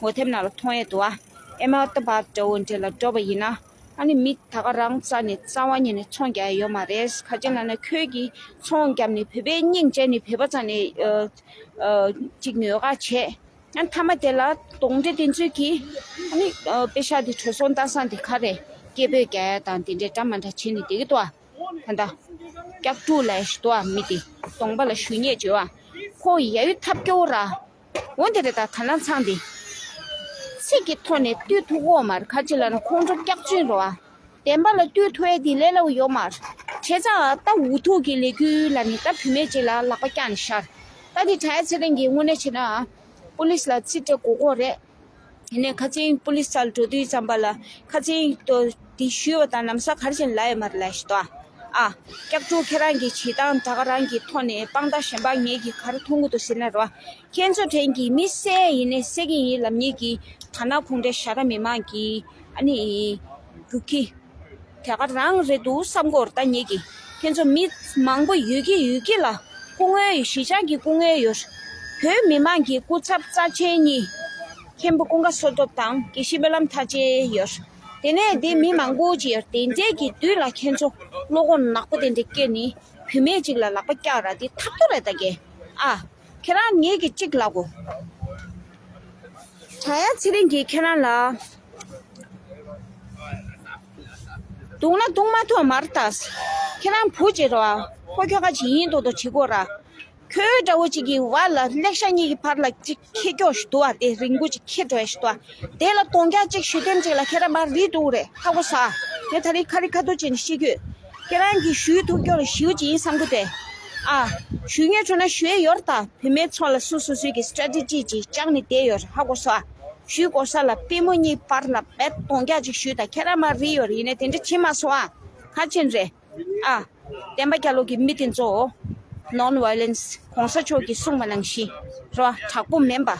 ངོ་དེབ་ནང་ལ་མཐོང་ཡས་འདུག་བ། ཨེ་མ་ཏ་བཱད་འདྲ་བོ་འདྲ་ལ་འགྲོ་བ་ཡིན་ན། ཨ་ནི་མི་ད་ག་རང་རྩ་ནས་རྩ་བ་ཉིད་ནས་ཚོང་རྒྱག་ཡ་ཡོད་མ་རེད། ག་ཅི་ལབ་ན་ཁྱོད་ཀྱིས་ཚོང་བརྒྱབ་ནས་བོད་པའི་སྙིང་བཅད་ནས་བོད་པ་རྩ་ནས་ཨ་ཨ་ཅིག་ཉོས་ཀ་བྱས། ཨ་མཐའ་མ་དེ་ལ་གདོང་འདྲེ་དེ་ཚོས་ཀྱིས་ཨ་ནི་ཨ་པེ་ཤག་དེ་གྲོས་ཚོགས་ལྟ་ས་དེ་ག་རེ་སྐད་འབོད་རྒྱག་ཡ་དང་དེ་འདྲའི་འདྲ་མ་འདྲ་བྱས་ནས་བསྡད་ཀྱི་འདུག་ཨ། ད་ལྟ་སྐྱག་ཕྲུག་ལབ་ཞིག་འདུག་ཨ། མི་དེ་གདོང་པ་ལ་ཞུ་སྙད་བྱོས་ཨ། ཁོ་ཡ་ཡུ་ཐབས་སྐྱོ་ར། འོ་འདི་རེད་ད། ད་ལན་ཚང་འདི་ཚིག་གི་ཐོག་ནས་བཏུལ་ཐུབ་ཀྱི་ཡོད་མ་རེད། ག་ཅི་ལབ་ན་ཁོང་ཚོ་སྐྱག་རྫུན་རེད་བ། བདེན་པ་ལ་བཏུལ་ཐུབ་ཡ་དེ་ལས་སླ་པོ་ཡོད་མ་རེད། བྱས་ཙང་ད་འུ་ཐུག་གི་ལས་འགུལ་ལ་ནི་ད་བུད་མེད་ཅིག་ལ་ལག་པ་བཀྱགས་ནས་ཤར། ད་འདི་བྲན་ཚེ་རིང་གིས་དངོས་གནས་བྱས་ན་པུ་ལིས་ལ་རྩིས་སྤྲད་དགོས་ཀྱི་རེད། ཡིན་ནའི་ཁ་སང་པུ་ལིས་རྩར་འགྲོ་དུས་ཙམ་པ་ལ་ཁ་སང་དོ་འདི་ཞུས་པ་དང་ལམ་སང་ག་རེ་བྱས་ནས་ལབ་ཡོད་མ་རེད་ལབ་ཞིག་འདུག་ཨ། ཨ། སྐྱག་ཕྲུག་ཁྱེད་རང་གི་བྱེད་སྟངས་ད་ག་རང་གི་ཐོག་ནས་དཔང་རྟགས་གཞན་པ་ངེད་ཀྱིས་ག་རེ་མཐོང་གི་འདུག་ཟེར་ན་རེད་བ། ཁྱེད་ཚོ་དྲན་གྱི་མི་བསད་ཡིན་ནའི་བསད་ཀྱི་ཡིན་ལབ་མཁན་གྱི་ད་ནང་ཁོང་ཚོའི་ཞྭ་དྲག་མི་མང་གི་ཨ་ནི་རྒྱུག་ཁྱི་དེ་ག་རང་རེད་འདུག་བསམ་གྱི་ཡོད་རེད། ད་ངེད་ཀྱིས་ཁྱེད་ཚོ་མི་མང་པོ་ཡོད་ཀྱི་ཡོད་ཀྱི་ལ་སྐུ་ངོ་ཡོད། གཞིས་ཆགས་ཀྱི་སྐུ་ངོ་ཡོད། བོད་མི་མང་གི་སྐུ་ཚབ་རྩ་ཆེན་གཉིས། མཁན་པོ་ཀུན་དགའ་བསོད་སྟོབས་དང་དགེ་བཤེས་སྨོན་ལམ་མཐར་ཕྱིན་ཡོད། དེ་ནས་དེ་མི་མང་པོ་ཅིག་ཡོད། དེ་འདྲའི་གི་དུས་ལ་ཁྱེད་ཚོ་བློ་ཁོག་ནག་པོ་དེ་འདྲ་བསྐྱེད་ནས་བུད་མེད་ཅིག་ལ་ལག་པ་བཀྱག་ར་དེ་ཐབས་སྡུག་རེད་ད་གས། ཨ། ཁྱེད་རང་ངེད་ཀྱི་གཅིག་ལབ་གོ། བྲན་ཚེ་རིང་གིས་ཁྱེད་རང་ལ། རྡུང་ན་རྡུང་མ་ཐུབ་མ་རེད་ད། ཁྱེད་རང་བུ་ཅིག་རེད་བ། ཁོ་ཁྱོ་ག་ཅིག་ཡིན་མདོག་མདོག་བྱེད་གོ་ར། ཁྱོད་འདྲ་བོ་ཅིག་གི་བར་ལ་ལེགས་ཤ་གཉིས་ཀྱི་བར་ལ་ཅིག་འཁྱེར་ཀྱོག་ཞིག་འདུག་བ། དེ་རིང་པོ་ཅིག་འཁྱེར་འགྲོ་ཡ་ཞིག་འདུག་བ། དེ་ལ་དོང་རྒྱག་ཅིག་ཞུ་དེམ་ཅིག་ལ་ཁྱེད་རང་མར་རིལ་འདུག་རེད། ཧ་གོ་ས། དེ་ད་རིང་ཁ་རི་ཁ་ཐུག་བྱས་ནས་ཤི་རྒྱུ། ཁྱེད་རང་གིས་ཞུ་ཐུབ་ཀྱོག་ལ་ཞུ་ཅིག་ཡིན་བསམ་གི་འདུག་སྟེ། ཨ། ཞུ་སྙད་བྱུང་ན་ཞུ་ཡ་ཡོད་རེད་ད། བུད་མེད་ཚོ་ལ་སོ་སོ་སོའི་གི་སི་ཊེ་རེ་ཊི་ཇི་ཅིག་བཅངས་ནས་བསྡད་ཡོད་རེད། ཧ་གོ་སོང་ཨ། ཞུ་དགོས་ས་ལ་པུས་མོ་གཉིས་བར་ལ་བེད་དོང་རྒྱག་ཅིག་ཞུས་དང་། ཁྱེད་རང་མར་རིལ་ཡོད་རེད། ཡིན་ནའི་དེ་འདྲ་བྱེད་མ་སོང་ཨ། ག་ཅན་རེད་ཨ། བསྟན་པ་རྒྱ་ལོ་གི་མི་དེ་ཚོ་ནོན་ཝའི་ལེན་སི། གོང་ས་མཆོག་གིས་གསུངས་པ་ནང་བཞིན་རོ། དྲག་པོ་མིན་པ།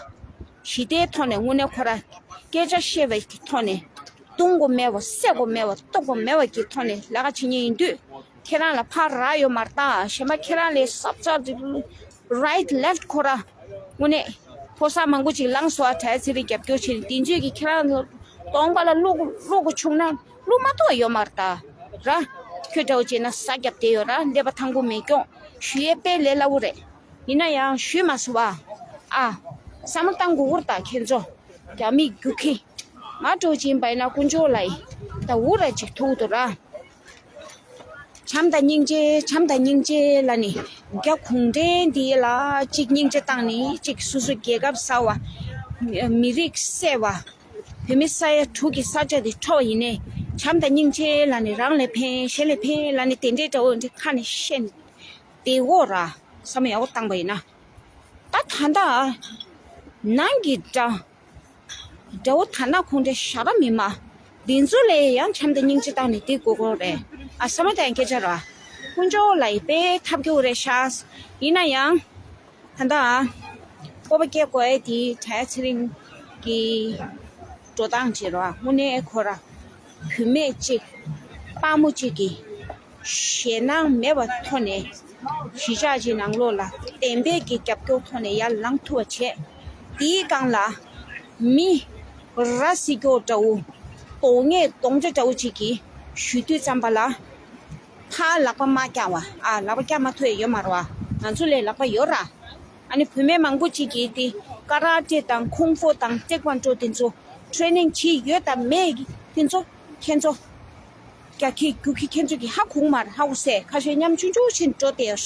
ཞི་བདེའི་ཐོག་ནས་དངོས་གནས་ཁོ་ར་སྐད་ཆ་བཤད་པའི་ཐོག་ནས། བརྡུང་དགོས་མེད་པ། བསད་དགོས་མེད་པ། གཏུབ་དགོས་མེད་པ་གི་ཐོག་ནས་ལས་ཀ་བྱེད་མཁན་ཡིན་དུས། ཁྱེད་རང་ལ་ཕར་རག་ཡོད་མ་རེད་ད། གཞན་པ་ཁྱེད་རང་ལས་སབ་ཚར་ཅིག་རའིཊ་ལེཕཊ་ཁོ་ར་དངོས་གནས་ཕོ་གསར་མང་པོ་ཅིག་ལངས་སོང་ཨ། བྲན་ཚེ་རིང་རྒྱབ་སྐྱོར་བྱས་ནས། དེ་ཚོས་ཀྱིས་ཁྱེད་རང་ལ་ སྟོང་པ་ལ་བླུག་བླུག་གི་བྱུང་ན་བླུག་མ་ཐུབ་ཡོད་མ་རེད་ད། ར། ཁྱོད་འདྲ་བོ་བྱས་ན་ས་རྒྱབ་བསྡད་ཡོད་ར། ཀླད་པ་ཐང་པོ་མེད་ཀྱོག་ཞུ་ཡས་དཔེ་ལས་སླ་བོ་རེད། ཡིན་ན་ཡང་ཞུས་མ་སོང་བ། ཨ། བསམ་བློ་བཏང་དགོས་ཀྱི་རེད་ད་ཁྱེད་ཚོ། རྒྱ་མི་རྒྱུག་ཁྱི། ང་འདྲ་བོ་བྱས་ཡིན་པ་ཡིན་ན་དཀོན་མཆོག་ལ་ཡིན། ད་འུ་ར་ཅིག་ཐུག་འདུག་ར། བྱམས་དང་སྙིང་རྗེ། བྱམས་དང་སྙིང་རྗེ་ལབ་ནས་རྒྱ་གུང་ཁྲན་འདི་ལ་གཅིག་སྙིང་རྗེ་བཏང་ནས་གཅིག་སོ་སོ་རྒྱལ་ཁབ་གསར་བ། མི་རིགས་གསར་བ། བོད་མི་ས་ཡ་དྲུག་གི་ས་ཆ་དེ་འཕྲོག་པ་ཡིན་ནའི་བྱམས་དང་སྙིང་རྗེ་ལབ་ནས་རང་ལ་ཕན་གཞན་ལ་ཕན་ལབ་ནས་དེ་འདྲའི་འདྲ་བོ་འདི་ཁ་ནས་བཤད་ནས་བསྡད་ཡོད་ར། བསམ་བློ་ཡག་པོ་བཏང་པ་ཡིན་ན། ད་ད་ལྟ་ནང་གི་འདྲ། དགྲ་བོ་དར་ནག་ཁོང་ཁྲོའི་ཞབས་ར་མི་མ། འདི་ཚོ་ལས་ཡང་བྱམས་དང་སྙིང་རྗེ་བཏང་ནས་འདི་དགོས་དགོས་རེད། ཨ་བསམ་བློ་བཏང་སྐད་ཆ་ར། དཀོན་མཆོག་ལ་ཡི་དཔེ་ཐབས་སྐྱོ་རེད་ཤག་ཡིན་ན་ཡང་། ད་ལྟ་སྤོབས་པ་སྐྱེ་དགོས་ཨེ་དེ་བྲལ་ཚེ་རིང་གི་འགྲོ་སྟངས་བྱེད་རོགས་དངོས་གནས་ཁོ་ར། བུད་མེད་ཅིག་དཔའ་མོ་གཅིག་གིས་ཞེད་སྣང་མེད་པའི་ཐོག་ནས་གཞིས་ཆགས་ཀྱི་ནང་ལོགས་ལ་བདེན་པའི་གི་རྒྱབ་སྐྱོར་ཐོག་ནས་ཡར་ལངས་ཐུབ་པ་བྱས། དེའི་སྒང་ལ་མི་ར་བཟི་སྐྱོ་འདྲ་བོ་གདོང་ངེས་གདོང་ཅོ་འདྲ་བོ་གཅིག་གིས་ཞུ་དུས་ཙམ་པ་ལ་ཕར་ལག་པ་མ་བཀྱག་པ། ཨ་ལག་པ་བཀྱག་མ་ཐུབ་ཡ་ཡོད་མ་རེད་བ། ང་ཚོ་ལས་ལག་པ་ཡོད་ར། ཨ་ནི་བུད་མེད་མང་པོ་གཅིག་གིས་དེ་ཀ་ར་ཏེ་དང་ཁུང་ཧྥུ་དང་ཏེ་ཀོན་ཏོ་དེ་ཚོ་ཊེ་ནིང་བྱས་ཡོད་དང་མེད་དེ་ཚོ་ཁྱེད་ཚོ། རྒྱ་ཁྱི་རྒྱུག་ཁྱི་ཁྱེད་ཚོ་གིས་ཧ་གོ་མ་རེད། ཧ་གོ་སེ་ཁ་ཤས་ཉམ་ཆུང་ཆུང་ཕྱིན་འགྲོ་དེ། དུས་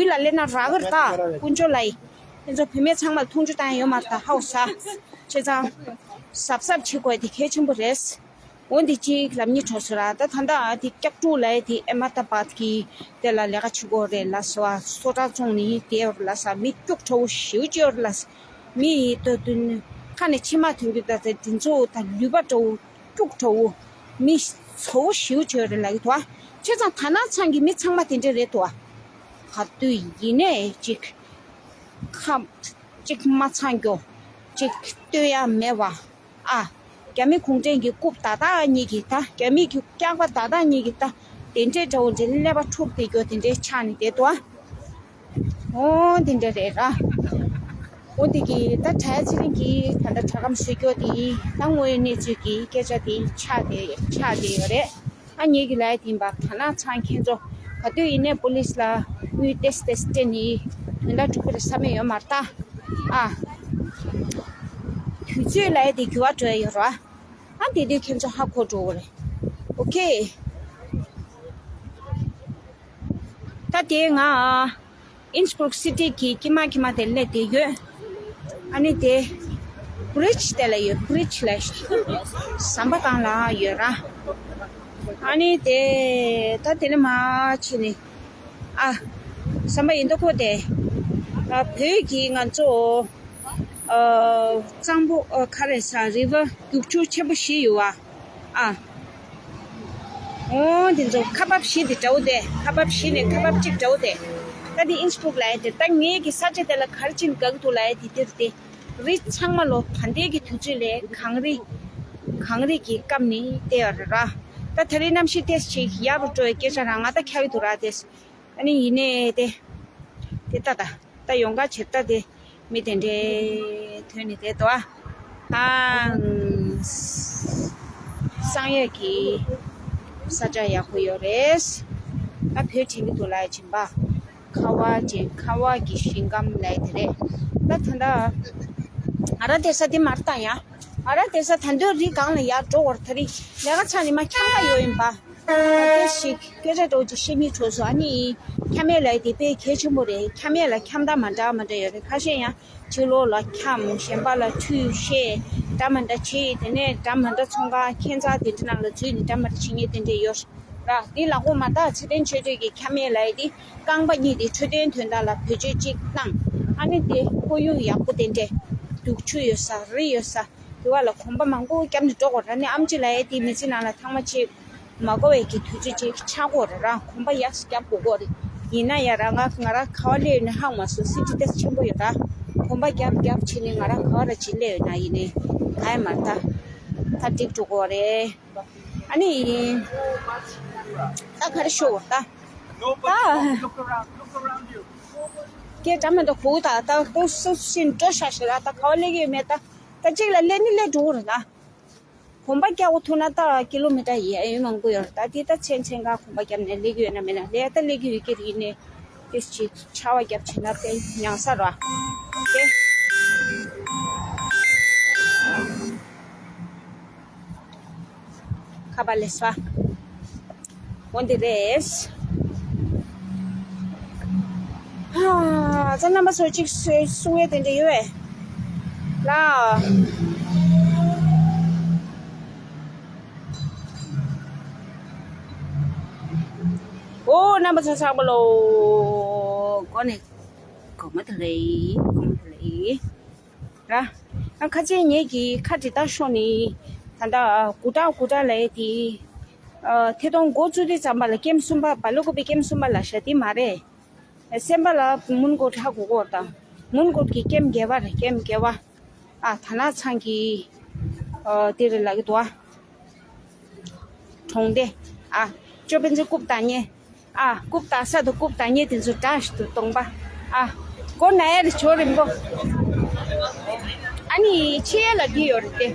ལ་སླེབས་ན་རག་གི་རེད་ད། དཀོན་མཆོག་ལ་ཡི། ཁྱེད་ཚོ་བུད་མེད་ཚང་མར་མཐོང་ཆུང་བཏང་ཡ་ཡོད་མ་རེད་ད། ཧ་གོ་ས། བྱས་ཙང་། གཟབ་གཟབ་བྱེད་དགོས་དེ་གལ་ཆེན་པོ་རེད། འོ་འདི་གཅིག་ལབ་སྙིང་བྲོ་སོང་ར། ད་ད་ལྟ་འདི་སྐྱབས་འགྲོ་ལ་ཡི་དེ་ཨེ་མ་ཏ་བཱད་ཀྱི་དེ་ལ་ལས་ཀ་བྱེད་དགོས་རེད་ལབ་སོང་བ། སོ་ཊ་རྫོང་ནས་དེ་ཡོད་རེད་ལབ་ས། མི་སྐྱུག་བྲོ་བོ་ཞེ་པོ་ཅིག་ཡོད་རེད་ལབ་ས། མི་ཡི་ལྟོས་དོན་ཁ་ནས་མཆི་མ་ཐོན་རྒྱུ་ད་ཚེ་དེ་ཚོ་ད་ལུད་པ་བྲོ་བོ། སྐྱུག་བྲོ་བོ། མི་ཚོ་བོ་ཞེ་པོ་ཅིག་ཡོད་རེད་ལབ་ཀྱི་འདུག་ཨ། བྱས་ཙང་དར་ནག་ཚང་གི་མི་ཚང་མ་དེ་འདྲ་རེད་འདུག་ཨ། ག་དུས་ཡིན་ནའི་ཅིག་ཁ་ཅིག་མ་ཚང་རྒྱུ། ཅིག་ལྟོས་ཡ་མེད་པ། ཨ། རྒྱ་མི་གུང་ཁྲན་གྱི་རྐུབ་བརྡབ་བརྡབ་གཉིས་ཀྱིས་ད། རྒྱ་མི་གི་སྐྱག་པ་བརྡབ་བརྡབ་གཉིས་ཀྱིས་ད། དེ་འདྲའི་འདྲ་བོ་འདྲ་ནི་ཀླད་པ་འཁྲུགས་བསྡད་རྒྱུ་དེ་འདྲའི་ཆགས་ནས་བསྡད་འདུག་ཨ། འོ་དེ་འདྲ་རེད་ར། འོ་དེ་གི་ད་བྲལ་ཚེ་རིང་གིས་ད་ལྟ་དྲ་སྒམ་བཟོ་རྒྱུ་དེ་ད་དངོས་ཡོད་གནས་ཚུལ་གྱི་སྐད་ཆ་དེ་ཆགས་བསྡད་ཆགས་བསྡད་ཡོད་རེད། ཨ་ངེད་ཀྱི་ལས་དེ་ཡིན་པ། དར་ནག་ཚང་ཁྱེད་ཚོ་ག་དུས་ཡིན་ནའི་པོ་ལིས་ལ་དངུལ་ཏོག་ཙམ་ཏོག་ཙམ་སྤྲད་ནས་དོན་དག་འགྲུབ་ཀྱི་རེད་བསམ་ཡ་ཡོད་མ་རེད་ད། ཨ། དུས་ཚོད་ལ་ཡ་དེ་འགྱུར་བ་འགྲོ་ཡ་ཡོད་རེད་བ། ཨ་དེ་དུས་ཁྱེད་ཚོ་ཧ་གོ་འགྲོ་གི་རེད། ཨོ་ཁེ། ད་དེ་ང་ཨིན་སི་བྷུག་སི་ཊི་གི་དཀྱིལ་མ་དཀྱིལ་མ་དེ་སླེབས་བསྡད་ཡོད། ཨ་ནི་དེ་བྷི་རིཇ་དེ་ལ་ཡོད། བྷི་རིཇ་ལ་ཟམ་པ་སྒང་ལ་ཡོད་ར། ཨ་ནི་དེ་ད་དེ་ནས་མར་ཕྱིན་ནས། ཨ། ཟམ་པ་ཡིན་ད་ཁོ་དེ། ཨ་བོད་ཀྱི་ང་ཚོ། ཨ། གཙང་པོ། ཨ་ག་རེ་ཟ། རི་བར་རྒྱུག་ཆུ་ཆེན་པོ་བཞི་ཡོད་བ། ཨ། འོ་དེ་ཚོ་ཁ་འབབ་བཞི་དེ་འདྲ་བོ་དེ། ཁ་འབབ་བཞི་ནས་ཁ་འབབ་གཅིག་འདྲ་བོ་དེ། ད་དེ་ཨིན་སི་བྷུག་ལ་ཡ་དེ། ད་ངེད་ཀྱི་ས་ཆ་དེ་ལ་ག་རེ་བྱས་ནས་དགའ་གི་འདུག་ལབ་ཡ་དེ་དེ་རེད་དེ། རི་ཚང་མ་ལོ་ད་ལྟའི་གི་དུས་ཚོད་ལས་གངས་རི། གངས་རི་གི་སྐམ་ནི་བལྟས་ཡོད་རེད་ར། ད་ད་རེས་གནམ་གཤིས་ཏོག་ཙམ་ཅིག་ཡག་རུ་འགྲོ་བའི་སྐད་ཆ་རང་ང་ད་ཁྱབ་ཀྱི་འདུག་ར་དེ། ཨ་ནི་ཡིན་ནའི་དེ། དེ་ལྟ་ད། ད་ཡོང་ག་བྱེད་ད་དེ། མི་དེ་འདྲའི་ཐོན་ནས་དེ་དོ། ཨང་། བསང་ཡས་ཀྱི་ས་ཆ་ཡག་པོ་ཡོད་རེད། ད་བོད་དྲན་གྱི་འདུག་ལ་ཡ་བྱིན་པ། ཁ་བ་ཅན། ཁ་བ་གི་ཞིང་ཁམས་ལ་དེ་རེད། ད་ད་ད། ང་རང་བསྡད་ས་དེ་མ་རེད་ད་ཡ། ང་རང་བསྡད་ས་ད་འདོད་རིགས་སྒང་ལ་ཡར་འགྲོ་བར་ད་རིང་ལས་ཀ་ཚར་ནས་མ་འཁྱམ་ག་ཡོད་ཡིན་པ། ད་ལྟ་ཞིག་སྐད་ཆ་འདྲ་བོ་ཅིག་བཤད་མི་གྲོགས་ཚོ། ཨ་ནི་འཁྱམ་ཡས་ལ་དེ་དཔེ་གལ་ཆེན་པོ་རེད། འཁྱམ་ཡས་ལ་འཁྱམ་སྟངས་མ་འདྲ་མ་འདྲ་ཡོད་རེད། ཁ་ཤས་ཡང་ཕྱི་ལོགས་ལ་འཁྱམ། གཞན་པ་ལ་ཁྲུས་བཤད། འདྲ་མ་འདྲ་བྱེད། དེ་ནས་འདྲ་མ་འདྲ་ཚོང་ཁང་ཁྱད་མཚར་དེ་འདྲ་ནང་ལ་འཛུལ་ནས་འདྲ་མ་འདྲ་བྱེད་མཁན་དེ་འདྲ་ཡོད་ར། འདི་ལ་ཁོ་མ་ད་ཚེ་བརྟན་ཆོས་སྒྲོན་གྱི་འཁྱམ་ཡས་ལ་དེ་རྐང་པ་གཉིས་དེ་འཕྲོད་བསྟེན་དོན་དག་ལ་བེད་སྤྱོད་ཅིག་བཏང་། ཨ་ནི་དེ་ཁོར་ཡུག་ཡག་པོ་དེ་འདྲས། རྒྱུག་ཆུ་ཡོད་ས། རི་ཡོད་ས། དེ་བ་ལ་གོམ་པ་མང་པོ་བརྒྱབ་ནས་འགྲོ་དགོས་ར། ནི་ཨམ་ཆི་ལ་ཡ་དེ་མི་ཚེ་ནང་ལ་ཐེངས་མ་གཅིག་མ་གོ་བའི་གི་དུས་ཚོད་ཅིག་ཆགས་དགོས་རེད་ར། གོམ་པ་ཡག་ས་བརྒྱབ་དགོས་ཀྱི་རེད། ཡིན་ན་ཡང་ར་ང་ང་རང་ག་བ་སླེབས་ཡོད་ནི་ཧ་གོ་མ་སོང་། སི་ཊི་ཏོག་ཙམ་ཆེན་པོ་ཡོད་ར། གོམ་པ་བརྒྱབ་བརྒྱབ་བྱས་ནས་ང་རང་ག་བ་ར་ཅིག་སླེབས་ཡོད་ན་ཡིན་ནའི་ག་ཡ་མ་རེད་ད། ད་འགྲིག་འགྲོ་གི་རེད། ཨ་ནི་ད་ག་རེ་ཤོད་ད། ད་སྐད་འདྲ་མི་འདྲ་གོ་ད། ད་ཁོ་སུ་ཤིན་འགྲོ་ཤག་ཤག་ར། ད་ག་བ་སླེབས་ཀྱི་ཡོད་མེད་ད། ད་གཅིག་ལ་སླེབས་ནི་སླེབས་འགྲོ་གི་རེད་ད། གོམ་པ་རྒྱག་དགོས་ཐུག་ན་ད་ཀི་ལོ་མི་ཊར་ཡས་ཡོད་མང་པོ་ཡོད་རེད། ད་དེ་ད་ཆེན་ཆེན་ག་གོམ་པ་རྒྱབ་ནས་སླེབས་ཀྱི་ཡོད་ན་མེད་ན་ལས་ད་སླེབས་ཀྱི་ཡོད་ཀྱི་རེད། ཡིན་ནའི་དེ་ཅིག་ཆར་པ་རྒྱབ་བྱས་ན་དཔེ་ཉང་ས་ར། དེ། ཁ་པར་ལས་སོ། འོ་འདི་རེད། ཧ། ད་རྣམ་པ་ཚོ་གཅིག་གསུང་ཡས་དེ་འདྲ་ཡོད་པས། ལ། འོ་རྣམ་པ་ཚོ་ཚང་མ་ལོ། གོ་ནས། གོ་མ་ཐུབ་རེད། གོ་མ་ཐུབ་རེད། ར། ཨ་ཁ་ཆེ་ངེད་ཀྱི་ཁ་འདི་ལྟ་ཤོག་ནི། ད་ལྟ་གུ་དྲག་གུ་དྲག་ལས་དེ། ཨ་ཐད་གཏོང་འགོ་བཙུགས་དུས་ཙམ་པ་ལ་ཀེམ་གསུམ་པ་བ་ལུ་ཀུ་པའི་ཀེམ་གསུམ་པ་ལ་ཤ་དེ་མ་རེད། སེམས་པ་ལ་མུན་གོ་ཁྲ་གུ་གོ་དང་། མུན་གོ་གི་ཀེམ་བརྒྱད་པ་རེད། ཀེམ་བརྒྱད་པ། ཨ་ཐ་ན་ཚང་གི། ཨ་དེ་རེད་ལ་གི་དུ་བ། གྲོང་སྡེ། ཨ། ཅོ་པན་ཚོ་རྐུབ་བཏང་ཉེ། ཨ། རྐུབ་བཏང་ས་དང་རྐུབ་བཏང་ཉེ་དེ་ཚོ་འདྲ་ཞིག་ཏུ་གཏོང་པ། ཨ། སྒོ་ན་ཡ་རེ་ཇོ་རིན་པོ། ཨ་ནི་ཕྱི་ཡ་ལ་འདི་ཡོད་རེད་དེ།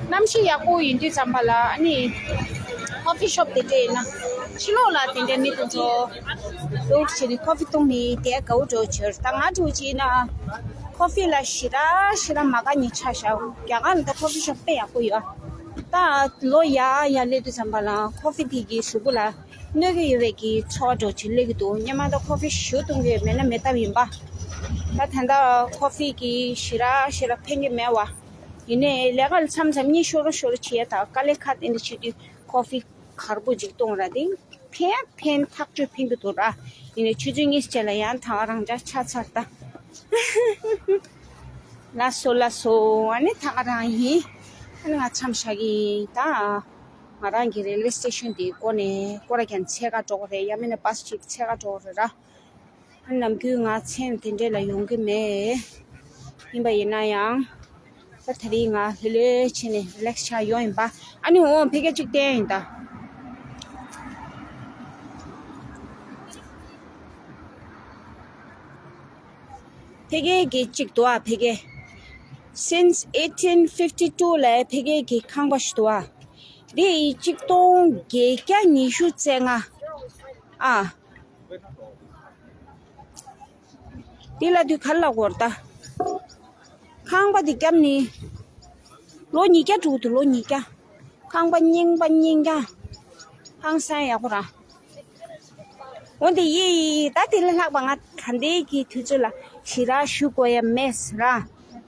གནམ་གཤིས་ཡག་པོ་ཡིན་དུས་ཙམ་པ་ལ་ཨ་ནི། ཀོ་ཕི་ཤོབ་དེ་འདྲ་ཡིན་ན། ཕྱི་ལོགས་ལ་དེ་འདྲ་མི་དེ་ཚོ། ལོག་ཕྱི་ནི་ཀོ་ཕི་བཏུང་ནི་དེ་དགའ་བོ་འགྲོ་ཆེར་ད་ང་འགྲོ་ཅི་ན། ཀོ་ཕི་ལ་ཞི་ར་ཞི་ར་མ་དགའ་ཉི་ཆ་ཤའོ་རྒྱ་གར་ལ་ད་ཀོ་ཕི་ཤོབ་དཔེ་ཡག་པོ་ཡོད། ད་ལོ་ཡ་ཡ་སླེབས་དུས་ཙམ་པ་ལ་ཀོ་ཕི་དེ་གི་གཟུགས་པོ་ལ་གནོད་ཀྱི་ཡོད་པའི་གི་ཚོར་བ་འདྲ་ཅིག་སླེབས་ཀྱི་འདུག་སྔོན་མ་ད་ཀོ་ཕི་ཞུ་བཏུང་གི་ཡོད་མེད་ན་མེད་ཐབས་ཡིན་པ། ད་ད་ལྟ་ཀོ་ཕི་གི་ཞི་ར་ཞི་ར་ཕན་གྱི་མེད་བ། ཡིན་ནའི་ལས་ཀ་ལ་མཚམས་མཚམས་གཉིད་ཤོར་རོ་ཤོར་རོ་བྱེད་ཡ་ད་དཀའ་ལས་ཁག་དེ་འདྲ་བྱེད་དུས་ཀོ་ཕི་གར་པོ་ཅིག་བཏུང་ར་དེ་ཕན་ཕན་ཐག་ཆོད་ཕན་གྱི་འདུག་ར། ཡིན་ནའི་ཆུ་ཚོད་གཉིས་རྗེས་ལ་ཡང་ད་ག་རང་འདྲ་ཆགས་ཚར་ད། ལགས་སོ་ལགས་སོ། ཨ་ནི་ད་ག་རང་ཡིན། ཨ་ནི་ང་མཚམས་བཞག་གི་ཡིན་ད། ང་རང་གི་རེལ་ཝེ་སི་ཊེ་ཤོན་དེའི་སྐོར་ནས་སྐོར་ར་ཀྱང་འཚོལ་ག་འགྲོ་གི་རེད། ཡང་མིན་ན་བྷ་སི་ཅིག་འཚོལ་ག་འགྲོ་གི་རེད་ར། ཨ་ནི་ནམ་རྒྱུན་ང་མཚན་དེ་འདྲས་ལ་ཡོང་གི་མེད། ཡིན་པ་ཡིན་ན་ཡང་། ད་དེ་རིང་ང་ལྷོད་ལྷོད་བྱས་ནས་རི་ལེག་སི་ཆགས་ཡོང་ཡིན་པ། ཨ་ནི་འོ་ཕ་གི་གཅིག་བསྟན་ཡིན་ད། ཕ་གི་གི་གཅིག་འདུག་ཨ་ཕ་གི། Since eighteen fifty two ལ་ཕ་གི་གི་ཁང་པ་ཞིག་འདུག་ཨ། དེ་ཡི་གཅིག་སྟོང་བརྒྱད་བརྒྱ་ཉི་ཤུ་རྩ་ལྔ། ཨ། དེ་ལ་དུས་ག་ལ་གོ་ར་ད། ཁང་པ་དེ་བརྒྱབ་ནི། ལོ་ཉིས་བརྒྱ་འགྲོ་གི་འདུག་ལོ་ཉིས་བརྒྱ། ཁང་པ་རྙིང་པ་རྙིང་རྐྱང་། ཧང་སང་ཡག་པོ་ར། འོན་ཏེ་ཡི་ད་དེ་ལས་ལྷག་པ་ང་ད་ལྟའི་གི་དུས་ཚོད་ལ་ཞེ་དྲག་ཞུ་དགོས་ཡ་མེད་ར།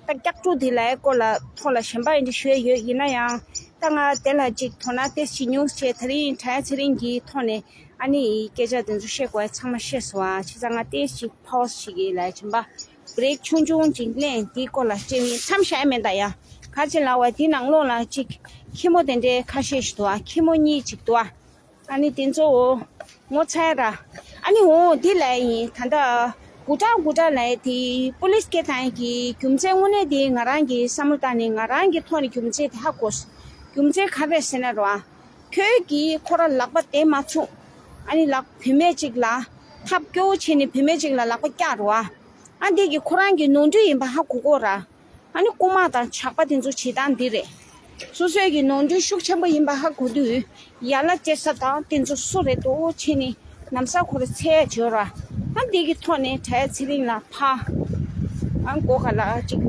ད་སྐྱག་ཕྲུག་དེ་ལའི་སྐོར་ལ་ཐོག་ལ་གཞན་པ་ཡིན་དུ་ཞུ་ཡ་ཡོད་ཡིན་ན་ཡང་ད་ང་དེ་ལ་ཅིག་དོ་སྣང་ཏོག་ཙམ་ཉུང་ཙམ་བྱས། དེ་རིང་དྲ་ཚེ་རིང་གི་ཐོག་ནས་ཨ་ནི་སྐད་ཆ་དེ་ཚོ་བཤད་དགོས་ཡ་ཚང་མ་བཤད་སོང་ཨ། བྱས་ཙང་ང་ཏོག་ཙམ་ཅིག་པོ་ཟི་ཞིག་གི་ལ་གཞན་པ་བྷི་རེག་ཆུང་ཆུང་ཅིག་ལེན། དེའི་སྐོར་ལ་སྤྲད་ཡིན། མཚམས་བཞག་ཡ་མེད་ད་ཡ། ག་ཅི་ལབ་པ་དེ་ནང་ལོགས་ལ་ཅིག་ཁྱི་མོ་དེ་འདྲའི་ཁ་ཤས་ཤིག་འདུག་ཨ། ཁྱི་མོ་གཉིས་ཅིག་འདུག་ཨ། ཨ་ནི་དེ་ཚོ་ངོ་ཚ་ཡ་ར། ཨ་ནི་འོ་དེ་ལ་ཡིན་ད་ལྟ་གུ་དྲག་གུ་དྲག་ལ་དེ་པུ་ལིས་སྐད་བཏང་གི་རྒྱུ་མཚན་དངོས་གནས་དེ་ང་རང་གི་བསམ་བློ་བཏང་ནས་ང་རང་གི་ཐོག་ནས་རྒྱུ་མཚན་དེ་ཧ་གོ་སོང་། རྒྱུ་མཚན་ག་རེ་ཟེར་ན་ར། ཁྱོད་ཀྱིས་ཁོ་ར་ལག་པ་དེ་མ་ཚུགས། ཨ་ནི་ལག་བུད་མེད་ཅིག་ལ་ཐབས་སྐྱོ་བོ་བྱས་ནས་བུད་མེད་ཅིག་ལ་ལག་པ་བཀྱག་ར། ཨ་འདི་གི་ཁོ་རང་གི་ནོར་འཁྲུལ་ཡིན་པ་ཧ་གོ་གོ་ར། ཨ་ནི་རྐུ་མ་དང་ཇག་པ་དེ་ཚོ་བྱེད་སྟངས་འདི་རེད། སོ་སོའི་གི་ནོར་འཁྲུལ་ཤུགས་ཆེན་པོ་ཡིན་པ་ཧ་གོ་དུས། ཡ་ལ་བཅད་ས་དང་དེ་ཚོ་སུ་རེད་དོ་བྱས་ནས་ནམ་ས་ཁོ་ར་འཚོལ་བྱོས་ར། ཨ་འདི་གི་ཐོག་ནས་དྲ་ཚེ་རིང་ལ་ཕ། ཨ་མགོ་ཁ་ལ་ཅིག་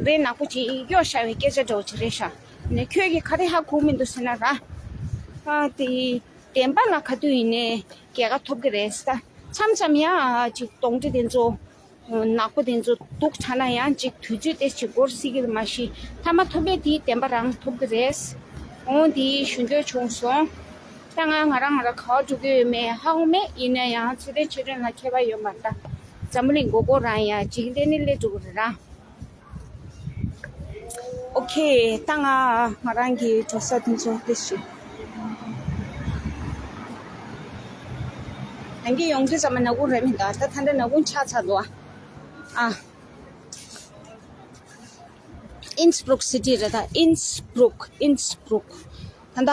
རས་ནག་པོ་ཅིག་གཡོག་བཞག་པའི་སྐད་ཆ་འདྲ་བོ་ཅིག་རེད་ཤག་ནས་ཁྱོད་ཀྱིས་ག་རེ་ཧ་གོ་མི་འདུག་ཟེར་ན་ར། ཨ་དེ་བདེན་པ་ལ་ག་དུས་ཡིན་ནའི་རྒྱལ་ཁ་ཐོབ་ཀྱི་རེད་ཟེར། མཚམས་མཚམས་ཡང་ཅིག་གདོན་འདྲེ་དེ་ཚོ། ནག་པོ་དེ་ཚོ་སྡུག་དྲགས་ན་ཡང་ཅིག་དུས་ཚོད་ཏོག་ཙམ་འགོར་སྲིད་ཀྱི་རེད། མ་གཞི་མཐའ་མ་ཐོབ་པའི་དེའི་བདེན་པ་རང་ཐོབ་ཀྱི་རེད། འོ་དེ་ཞུ་འདོད་བྱུང་སོང་། ད་ང་ང་རང་ང་རང་ག་པར་འགྲོ་གི་ཡོད་མེད་ཧ་གོ་མེད། ཡིན་ན་ཡང་ཚེ་རིང་ཆོས་སྒྲོན་ལ་ཁྱད་པར་ཡོད་མ་རེད། ད་འཛམ་བུ་གླིང་མགོ་སྐོར་རང་ཡང་ཅིག་སླེབས་ནི་སླེབས་འགྲོ་གི་རེད་ར། ཨོ་ཁེ། ད་ང་ང་རང་གི་འགྲོ་ས་དེ་ཚོ་ཏོག་ཙམ། ད་གིན་ཡོང་དུས་ཙམ་པ་ནག་ཁུང་རེད་མི་འདུག་ད་ད་ལྟ་ནག་ཁུང་ཆགས་ཚར་འདུག་ཨ། ཨ། ཨིན་སི་བྷུ་རུག་སི་ཊི་རེད་ད། ཨིན་སི་བྷུ་རུག་ཨིན་སི་བྷུ་རུག་ད་ལྟ་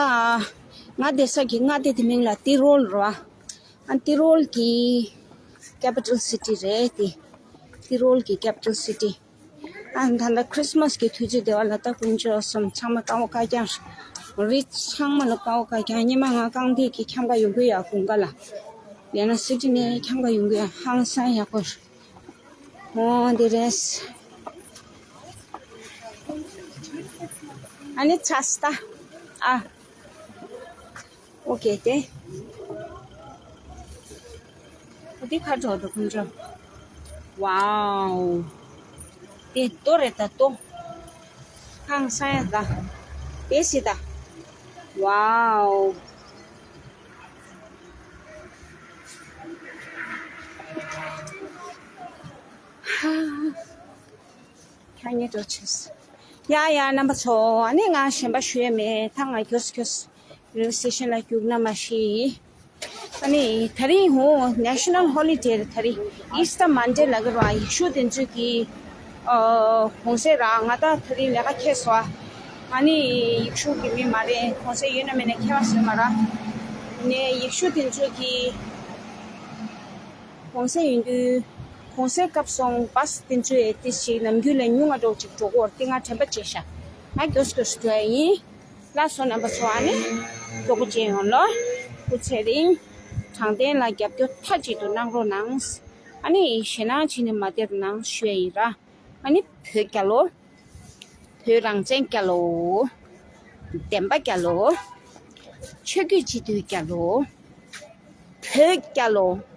ང་བསྡད་ས་གི་མངའ་སྡེ་དེ་མིང་ལ་ཏི་རོལ་རེད་བ། ཨ་ཏི་རོལ་གི་ཀེ་པི་ཊལ་སི་ཊི་རེད་དེ། ཏི་རོལ་གི་ཀེ་པི་ཊལ་སི་ཊི། ཨ་ད་ལྟ་ཁྲི་སི་མ་སི་གི་དུས་ཚོད་དེ་བ་ལ་ད་དཀོན་མཆོག་གསུམ་ཚང་མ་སྐར་མ་དཀར་རྐྱང་རེད། རི་ཚང་མ་ལ་ཀའོ་ཀ་ཀྱང་ཉི་མ་ང་རྐང་འདི་གི་འཁྱམ་ག་ཡོང་གི་ཡ་དགུན་ཁ་ལ། ཡང་ན་སི་ཊི་ནས་འཁྱམ་ག་ཡོང་གི་ཡ་ཧང་སང་ཡག་པོ། འོ་འདི་རེད། ཨ་ནི་ཚ་སྟ། ཨ། ཨོ་ཀེ་ཏེ། ཨོ་དེ་ཁ་འགྲོ་འདུག་ཁོང་ཚོ། ཝའོ། དེ་ལྟོ་རེད་ད་ལྟོ། ཧང་སང་ཡ་ད། དེ་སི་ད། ཝའོ། ཧ། ཁྱེད་གཉིས་འགྲོ་ཆེས། ཡ་ཡ་རྣམ་པ་ཚོ། ཨ་ནི་ང་གཞན་པ་ཞུ་ཡས་མེད། ད་ང་མགྱོགས་མགྱོགས་རེལ་ཝེ་སི་ཊེ་ཤན་ལ་རྒྱུགས་ན་མ་ཤི། ཨ་ནི་ད་རིང་ཧོ་ནེ་ཤ་ནལ་ཧོ་ལི་ཌེ་རེད། ད་རིང་ཨི་སི་ཊར་མན་ཌེ་ལབ་ཀྱི་རེད་བ། ཡེ་ཤུ་དེ་ཚོས་ཀྱི་ཨ་གུང་སེང་ར། ང་ད་ད་རིང་ལས་ཀ་ཁེལ་སོང་། ཨ་ནི་ཡེ་ཤུ་གི་མི་མ་རེད། གུང་སེང་ཡོད་ན་མེད་ན་ཁྱད་པར་ཟེར་མ་ར། ནས་ཡེ་ཤུ་དེ་ཚོས་ཀྱི་གུང་སེང་ཡིན་དུས། གུང་སེང་སྐབས་སོང་བཱས་དེ་ཚོས་དེ་ཞིག་ནམ་རྒྱུན་ལས་ཉུང་ང་འགྲོ་ཅིག་འགྲོ་གོ་ར། དེ་ང་དྲན་པ་བརྗེད་ཤག་ང་མགྱོགས་མགྱོགས་སུ་འགྲོ་ཡ་ཡིན། ལགས་སོ་རྣམ་པ་ཚོ། ཨ་ནི་སྤྲོ་པོ་བྱེད་ཡོང་ལོ། སྐུ་ཚེ་རིང་། དྲང་བདེན་ལ་རྒྱབ་སྐྱོར་མཐའ་གཅིག་ཏུ་གནང་རོགས་གནང་། ཨ་ནི་ཞེད་སྣང་བྱེད་ནས་མ་བསྡད་རོགས་གནང་ཞུ་ཡ་ཡིན་ར། ཨ་ནི་བོད་རྒྱལ་ལོ། བོད་རང་བཙན་རྒྱལ་ལོ། བདེན་པ་རྒྱལ་ལོ། ཆོས་བརྒྱུད་སྤྱི་འཐུས་རྒྱལ་ལོ། བོད་རྒྱལ་ལོ།